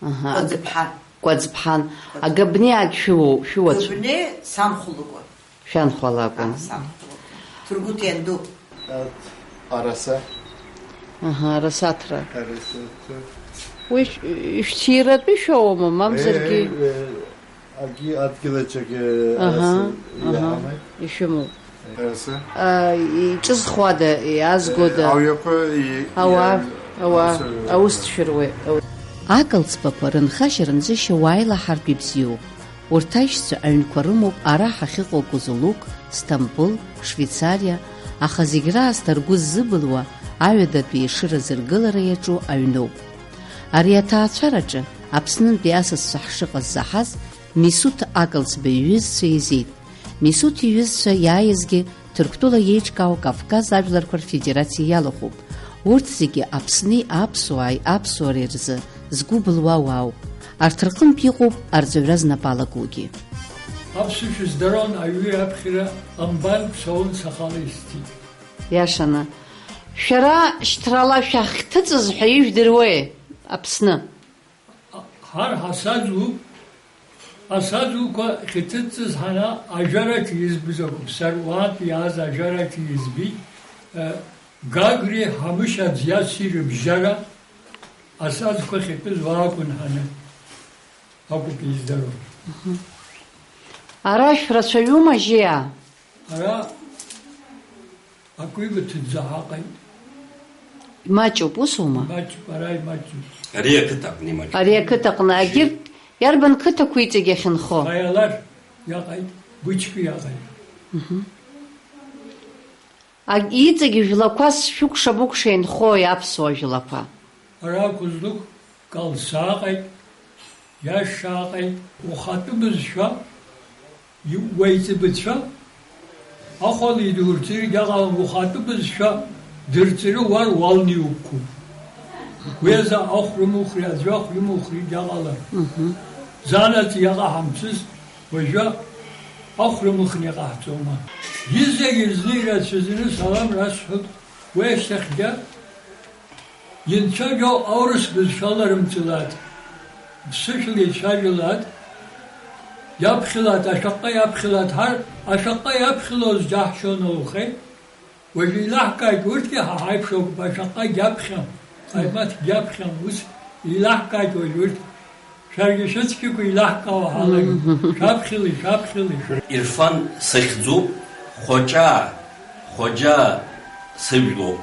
Аҳа, Кәаӡыԥҳан. Кәаӡыԥҳан. Кәаӡыԥҳан. Агабни ак шәыуоу, шәуацәоу? Габни санхәа лакәын. Шәанхәа лакәын. Аа, санхәа лакәын. Ҭыргәыҭ ианду. Ат-, араса. Аҳа, арасаҭра. Арасаҭра. Уи ш-, шәҭиратәы шәоуама, мамзаргьы? Е, е, Акгьы адгьылаҿ акгьы Аҳа, араса аҳа, иаҳамеи? Ишәымоуп. Араса? А, иҿызхуада, иаазгода? Е, ауаҩақәа и-, Ауаа, иан-, ауаа, араса аус ҭшәыруеит. Акылӡбақәа рынхашьа-рынҵышьа уааилаҳартә ибзиоуп. Урҭ аишьцәа аҩнқәа рымоуп ара ҳахьыҟоу Кузулук, Сҭампыл, Швеицариа, аха зегь раасҭа ргәы ззыбылуа аҩадатәи Ешыра зыргылара иаҿу аҩноуп. Ари аҭаацәараҿы Аԥснынтәи асасцәа ҳшыҟаз заҳаз, Мисуҭ Акылӡба иҩызцәа еизеит. Мисуҭ иҩызцәа иааизгьы Ҭырқәтәыла иеиҿкаау Кавказ ажәларқәа рфедерациа иалахәуп. Урҭ зегьы Аԥсни аԥсуааи аԥсуареи рзы згәы былуа уаауп. Арҭ рҟынтә иҟоуп арҵаҩра знапы алагогьы. Аԥсышәа здарон аҩы аԥхьара ҟамбан Псаун сахала исҭеит. Иашаны. Шәара шьҭрала шәахьҭыҵыз ҳәа ижәдыруеи, Аԥсны? Ҳар ҳасаӡуп, асаӡуқәа хьҭыҵыз ҳана ажәараҿ избыз ақәыԥсар, уаантә иааз ажәараҿ избит, э, Гагреи Ҳамышь Аӡиаси рыбжьара асаӡқәа хьатәыз уаакәын ҳаны акәуп издароу. Ара шәрацәаҩума, жьиа? Ара акәиба ҭыӡӡа ҳаҟаит. Имаҷуп, усоума? Имаҷуп, ара имаҷуп. Ари ақыҭаҟны имаҷуп. Ари ақыҭаҟны, агьырҭ иарбан қыҭақәа иҵегь иахьынхо? Хаиалар иаҟаит, Бычки иаҟаит. Мгм. Аг-, иҵегь жәлақәас шәыкәша-быкәша инхои аԥсуа жәлақәа? Ара Кәызлык Калсааҟаит, иашшааҟаит, ухатәы бызшәа, уеиҵбацәа, ахәала идурҵыр иаҟалан, ухатәы бызшәа дырҵыры уар уалны иуқәуп. Уи азы ахә рымухри, аӡәы ахә имухри иаҟалан. Мгм. Занаҵ иаҟаҳамҵыз, уажәы ахә рымыхны иҟаҳҵома? Изегьы рзы ирацәаӡаны салам расҳәап, уи ашьҭахьгьы Инцәажәо аурыс бызшәала рымҵәылат, ԥсышәала ицәажәалат, иаԥхьалат, ашәаҟа иаԥхьалат, ҳар ашәаҟа иаԥхьалоз џьаҳшьон аухеи, уажәы илаҳкааит, урҭгьы ҳа ҳаиԥш ауп, ашәаҟа гьаԥхьам, ҟаимаҭ гьаԥхьам, ус илаҳкааит уажә урҭ. Шәаргьы шәыцқьақәа илаҳкаауа ҳалагеит. Мм. Шәаԥхьалеи, шәаԥхьалеи, шәа- Ирфан сыхьӡуп, Хәаҷаа, Хәаҷаа сыжәлоуп.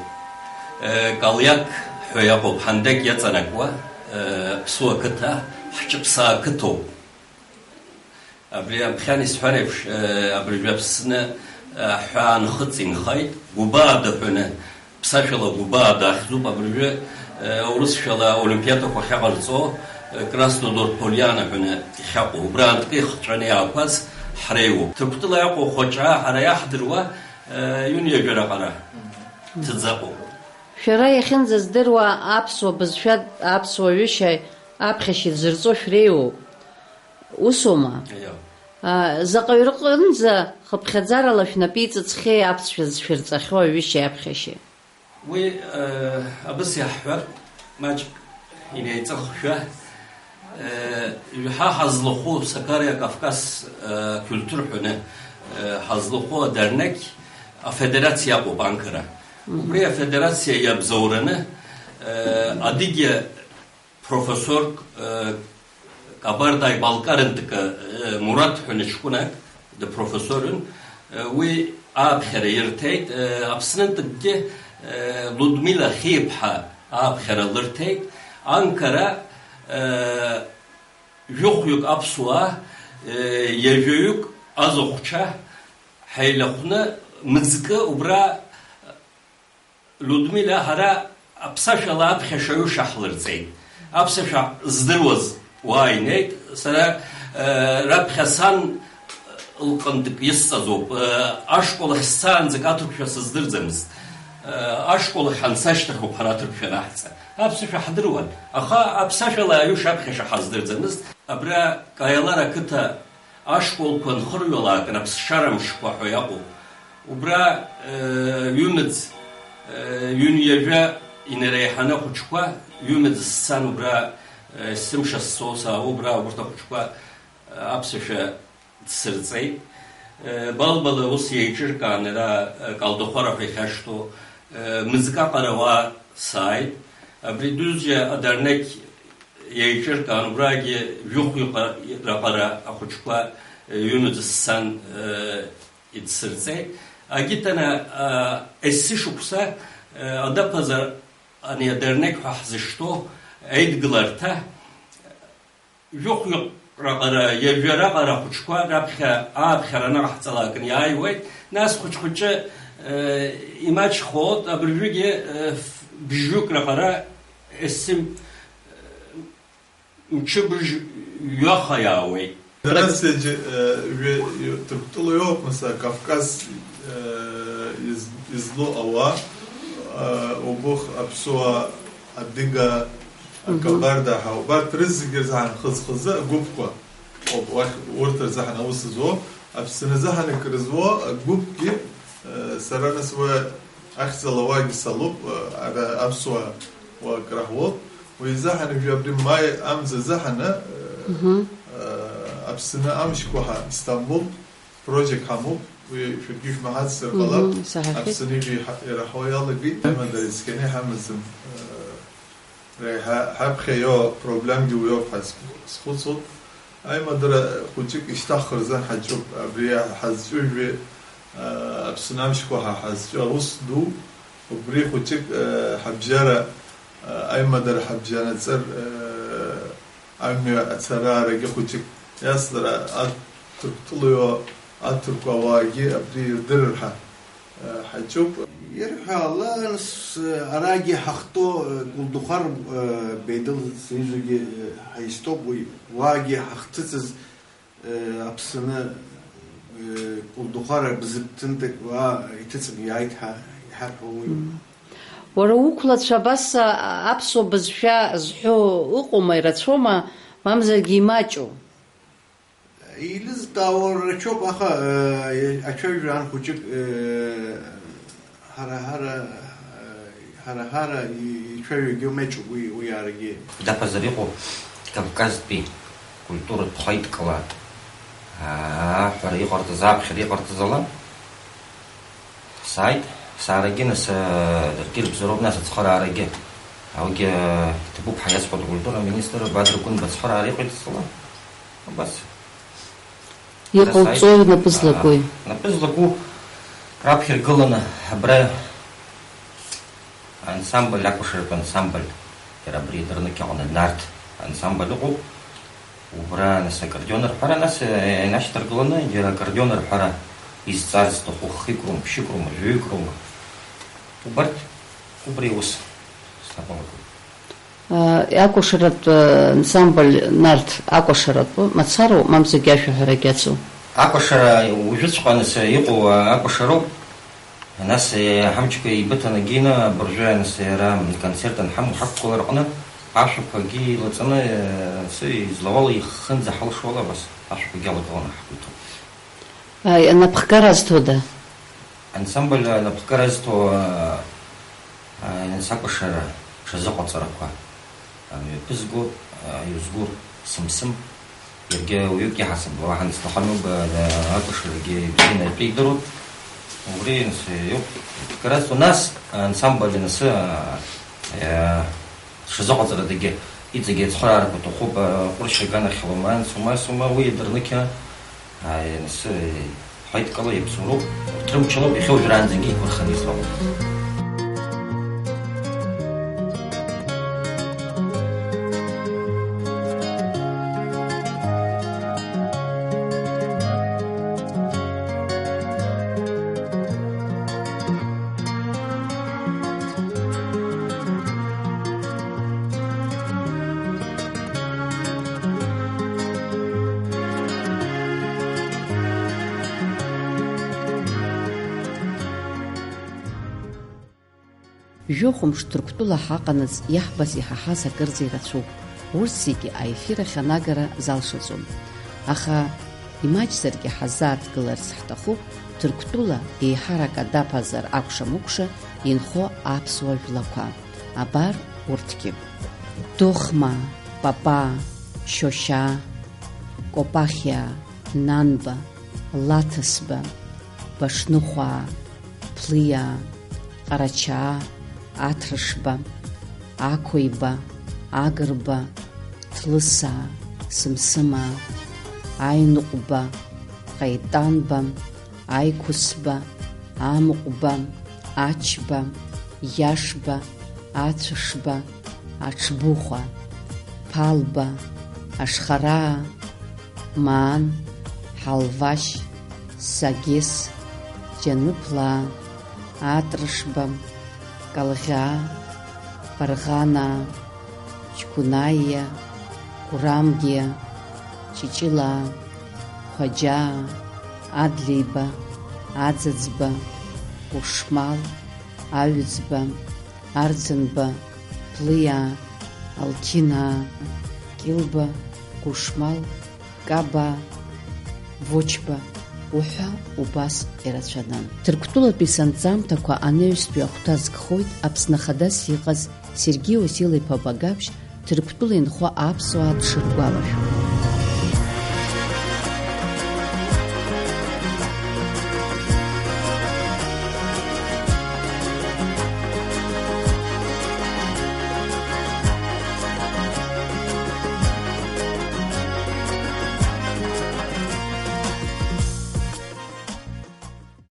Э, Калиак ҳәа иҟоуп, Ҳандеқь иаҵанакуа, э, Ԥсуа қыҭа, ҳҿыԥсаа қыҭоуп. Абри аԥхьан исҳәар еиԥш, э, абыржәы Аԥсны, э, аҳәаа нхыҵ инхеит, Гәыбаа даҳәаны Ԥсашәала Гәыбаа дахьӡуп абыржәы, э, урысшәала аолимпиадақәа ахьаҟарҵо, э, Краснодор Польяна ҳәа иахьаҟоу, убраантәи ихҵәаны иаақәаз ҳреиуоуп. Ҭырқәтәыла иҟоу Хәаҷаа ҳара иаҳдыруа, э, ҩынҩажәа раҟара ҭӡаҟоуп. Шәара иахьынӡаздыруа аԥсуа бызшәа, аԥсуа ҩышьа аԥхьашьа зырҵо шәреиуоуп. Усоума? Аио. А, заҟаҩ рҟынӡа хыԥхьаӡарала шәнапы иҵыҵхьеи аԥсшәа зшәырҵахьоу аҩышьеи аԥхьашьеи? Уи, э, абас иаҳҳәар, маҷк инеиҵыхшәа, э, ҩҳа ҳазлахәу Сакариа Кавказ, э, культур ҳәаны, э, ҳазлахәу адернеқь афедерациа иаҟоуп Анкара. Мгм. Убри афедерациа иабзоураны, э, адыгьа профессорк, э, Кабардай-Балкарынтәык, э, Мураҭ ҳәа ҷкәынак дыпрофессорын, э, уи ааԥхьара ирҭеит, э, Аԥснынтәыкгьы, э, Лудмила Хиԥҳа ааԥхьара лырҭеит, Анкара, э, жәохәҩык аԥсуаа, э, ҩажәаҩык азахәцәа ҳаилахәны мызкы убра Людмила ҳара аԥсашәала аԥхьашьаҩы шаҳлырҵеит. Аԥсашәа здыруаз уаа инеит. Сара, э, раԥхьа сан лҟынтәык исҵазоуп. Э, ашкол ахь сцаанӡагь аҭырқәшәа сыздырӡамызт. Э, ашкол ахь ҳанцашьҭахь ауп ҳара аҭырқәшәа анаҳҵа. Аԥсашәа ҳдыруан, аха аԥсашәала аҩы шаԥхьаша ҳаздырӡамызт. Абра Каиалар ақыҭа ашколқәа нхырҩалаакын, аԥсшьара мшқәа ҳәа иаҟоуп. Убра, э, ҩымз, э, ҩынҩажәа инареиҳаны ахәыҷқәа, ҩымз сцан убра, э, есымша сцо саауа, убра урҭ ахәыҷқәа, э, аԥсашәа дсырҵеит. Э, Балбала ус еиҿыркаан, ара, э, Калдахәара ҳәа ихьашҭоу, э, мызкы аҟара уа сааит. Абри Дузџьа адернеқь еиҿыркаан, убрагьы жәохәҩык раҟара ахәыҷқәа, э, ҩымз сцан, э, идсырҵеит. Агитана, э, есышықәса, э, адаԥазар ани адернеқь ҳәа ҳзышьҭоу аидгыларҭа, жәохәҩык раҟара, ҩажәа раҟара ахәыҷқәа раԥхьа ааԥхьара анаҟаҳҵалакын иааиуеит. Нас хәыҷ-хәыҷы, э, имаҷхоит, абыржәгьы, э, ф-, бжьҩык раҟара есым-, мчыбжь ҩаха иаауеит. Дара зегьы, э, ҩы-, ҩы-, Ҭырқәтәыла иоуп, нас, Кавказ, э, из-, излоу ауаа, э, убыхь аԥсуаа, адыга, Мгм. Акабарда ҳәа, убарҭ рызегьы рзыҳәан хаз-хазы агәыԥқәа ауп, уахь, урҭ рзыҳәан аус зуо, Аԥсны азыҳәан акрызуо агәыԥгьы, э, сара нас уи ахьӡала уагьы салуп, э, ара аԥсуаа уа акраҳуоуп. Уи изыҳәан уажәы абри маи амза азыҳәан, э, Мгм. э, Аԥсны амшқәа ҳәа Истамбул Project ҳамоуп, уи шәаргьы ишәмаҳацзар ҟалап. Мгм, исаҳахьеит. Аԥсны ижәи ҳа-, ираҳауа иалагеит, аимадара ицқьаны иҳамаӡам, э, реиҳа ҳаԥхьа иоуа проблемгьы уи ауп ҳәа схәыцуп. Аимадара хәыҷык ишьҭаҳхыр азын ҳаҿуп, абри ҳазҿу жәи, э, Аԥсны амшқәа ҳа ҳазҿу аус ду, убри хәыҷык, э, ҳабжьара, э, аимадара ҳабжьанаҵыр, э, Амҩа ацараарагьы хәыҷык иасыр, а-, аҭырқәтәылаҩы аҭырқәа ауаагьы абри ирдырыр ҳәа, э, ҳаҿуп. Ирҳәалан, арагьы ҳахтәоу, э, Кәылдыхәар, э, Беидыл сижәагьы, э, ҳаизҭоуп уи, уаагьы ҳахҭыҵыз, э, Аԥсны, э, Кәылдыхәар Бзыԥҭынтәык уа иҭыҵны иааит ҳәа иҳарҳәо уи. Мм. Уара уқәлацәа абас, а, аԥсуа бызшәа зҳәо ыҟоума, ирацәоума, мамзаргьы имаҷу? Илызҵаауа рацәоуп, аха, э, ацәажәаран хәыҷык, э, ҳара, ҳара, э, ҳара, ҳара и-, ицәажәогьы маҷуп уи, уи иаргьы. Даԥазар иҟоу Кавказтәи культуратә хәаиткала, аа, аҳәара иҟарҵаз, аԥхьара иҟарҵаз ала, сааит, саарагьы нас, э, даргьы рыбзоуроуп нас ацхыраарагьы. Уигьы, э, иҭабуп ҳәа иасҳәоит акультура аминистр Бадра Гәынба ацхыраара иҟаиҵаз ала. Убас. Иҟауҵои, Ҳара сааит, напы злакуи? Аа, напы злаку раԥхьа иргыланы абра ансамбль, акәашаратә ансамбль, иара абри дырнык иҟны Нарҭ ансамбль ыҟоуп. Убра, нас, аккордеон рҳәара, нас, э, инашьҭаргыланы, иара аккордеон рҳәара изҵар зҭаху хҩык роума, ԥшьҩык роума, жәаҩык роума. Убарҭ, убри аус снапы алакуп. Акәашаратә, э, ансамбль Нарҭ акәашаратәу мацароу, мамзаргьы ашәаҳәарагь ацу? Акәашара уажәыҵәҟьа, нас, иҟоу, э, акәашароуп. Нас, э, ҳамчқәа еибыҭанагеины, абыржәы, нас, иара концерт анҳамоу ҳақәгылара аҟны, ашәақәагьы еилаҵаны, э, нас, излауала ихынӡаҳалшо ала, абас, ашәақәагьы алагыланы ҳақәиҭуп. Аи, анапхгара азҭода? Ансамбль анапхгара азҭо, а, а, нас акәашара ҽазыҟаҵарақәа, а, мҩаԥызго, а, Иузгәыр Сымсым, иаргьы уаҩык иаҳасаб, уаҳа нас лахәамҩоуп, а, акәашарагьы ибзианы атәы идыруеит. Убри, нас, иоуп. Анапхгара азҭо, нас, ансамбль, нас, а, а, Шазыҟаҵарадагьы, иҵегьы ацхыраарақәа ҭахуп, а, ҟәыршьа аганахьала, умаан, сумаа, сумаа, уи иадырнықьа, а, иансы, ҳаидкыла иаԥсуароуп, урҭ рымчалоуп, иахьа уажәраанӡагьы иқәырханы излаҟоу. Жәохәымш Ҭырқәтәыла ҳаҟанаҵ иаҳбаз иҳаҳаз акырӡа ирацәоуп. Урҭ зегьы аефир ахь анагара залшаӡом. Аха имаҷзаргьы ҳазааҭгыларц ҳҭахуп Ҭырқәтәыла еиҳарак адаԥазар акәша-мыкәша инхо аԥсуа жәлақәа. Абар урҭгьы. Дохма, Папа, Шьошьа, Копахиа, Нанба, Лаҭысба, Башныхәаа, Ԥлиаа, Ҟарачаа, Аҭрышба, Ақәеиба, Агрба, Ҭлысаа, Сымсымаа, Аиныҟәба, Ҟаитанба, Аиқәысба, Амҟәба, Ачба, Иашба, Ацәышба, Аҽбыхәа, Ԥалба, Ашхараа, Маан, Ҳалвашь, Сагес, Џьаныԥлаа, Атрышба, Калӷьаа, Барӷанаа, Ҷкәынаиа, Гәрамгиа, Ҷыҷылаа, Хәаџьаа, Адлеиба, Аӡаӡба, Кәыршмал, Аҩӡба, Арӡынба, Ԥлиаа, Алқьинаа, Кьылба, Кәыршмал, Каба, Вочба уҳәа убас ирацәаны. Ҭырқәтәылатәи санҵамҭақәа анаҩстәи ахәҭа згхоит Аԥсны Ахадас иҟаз Сергеи Уасил-иԥа Багаԥшь Ҭырқәтәыла инхо аԥсуаа дшыргәалашәо.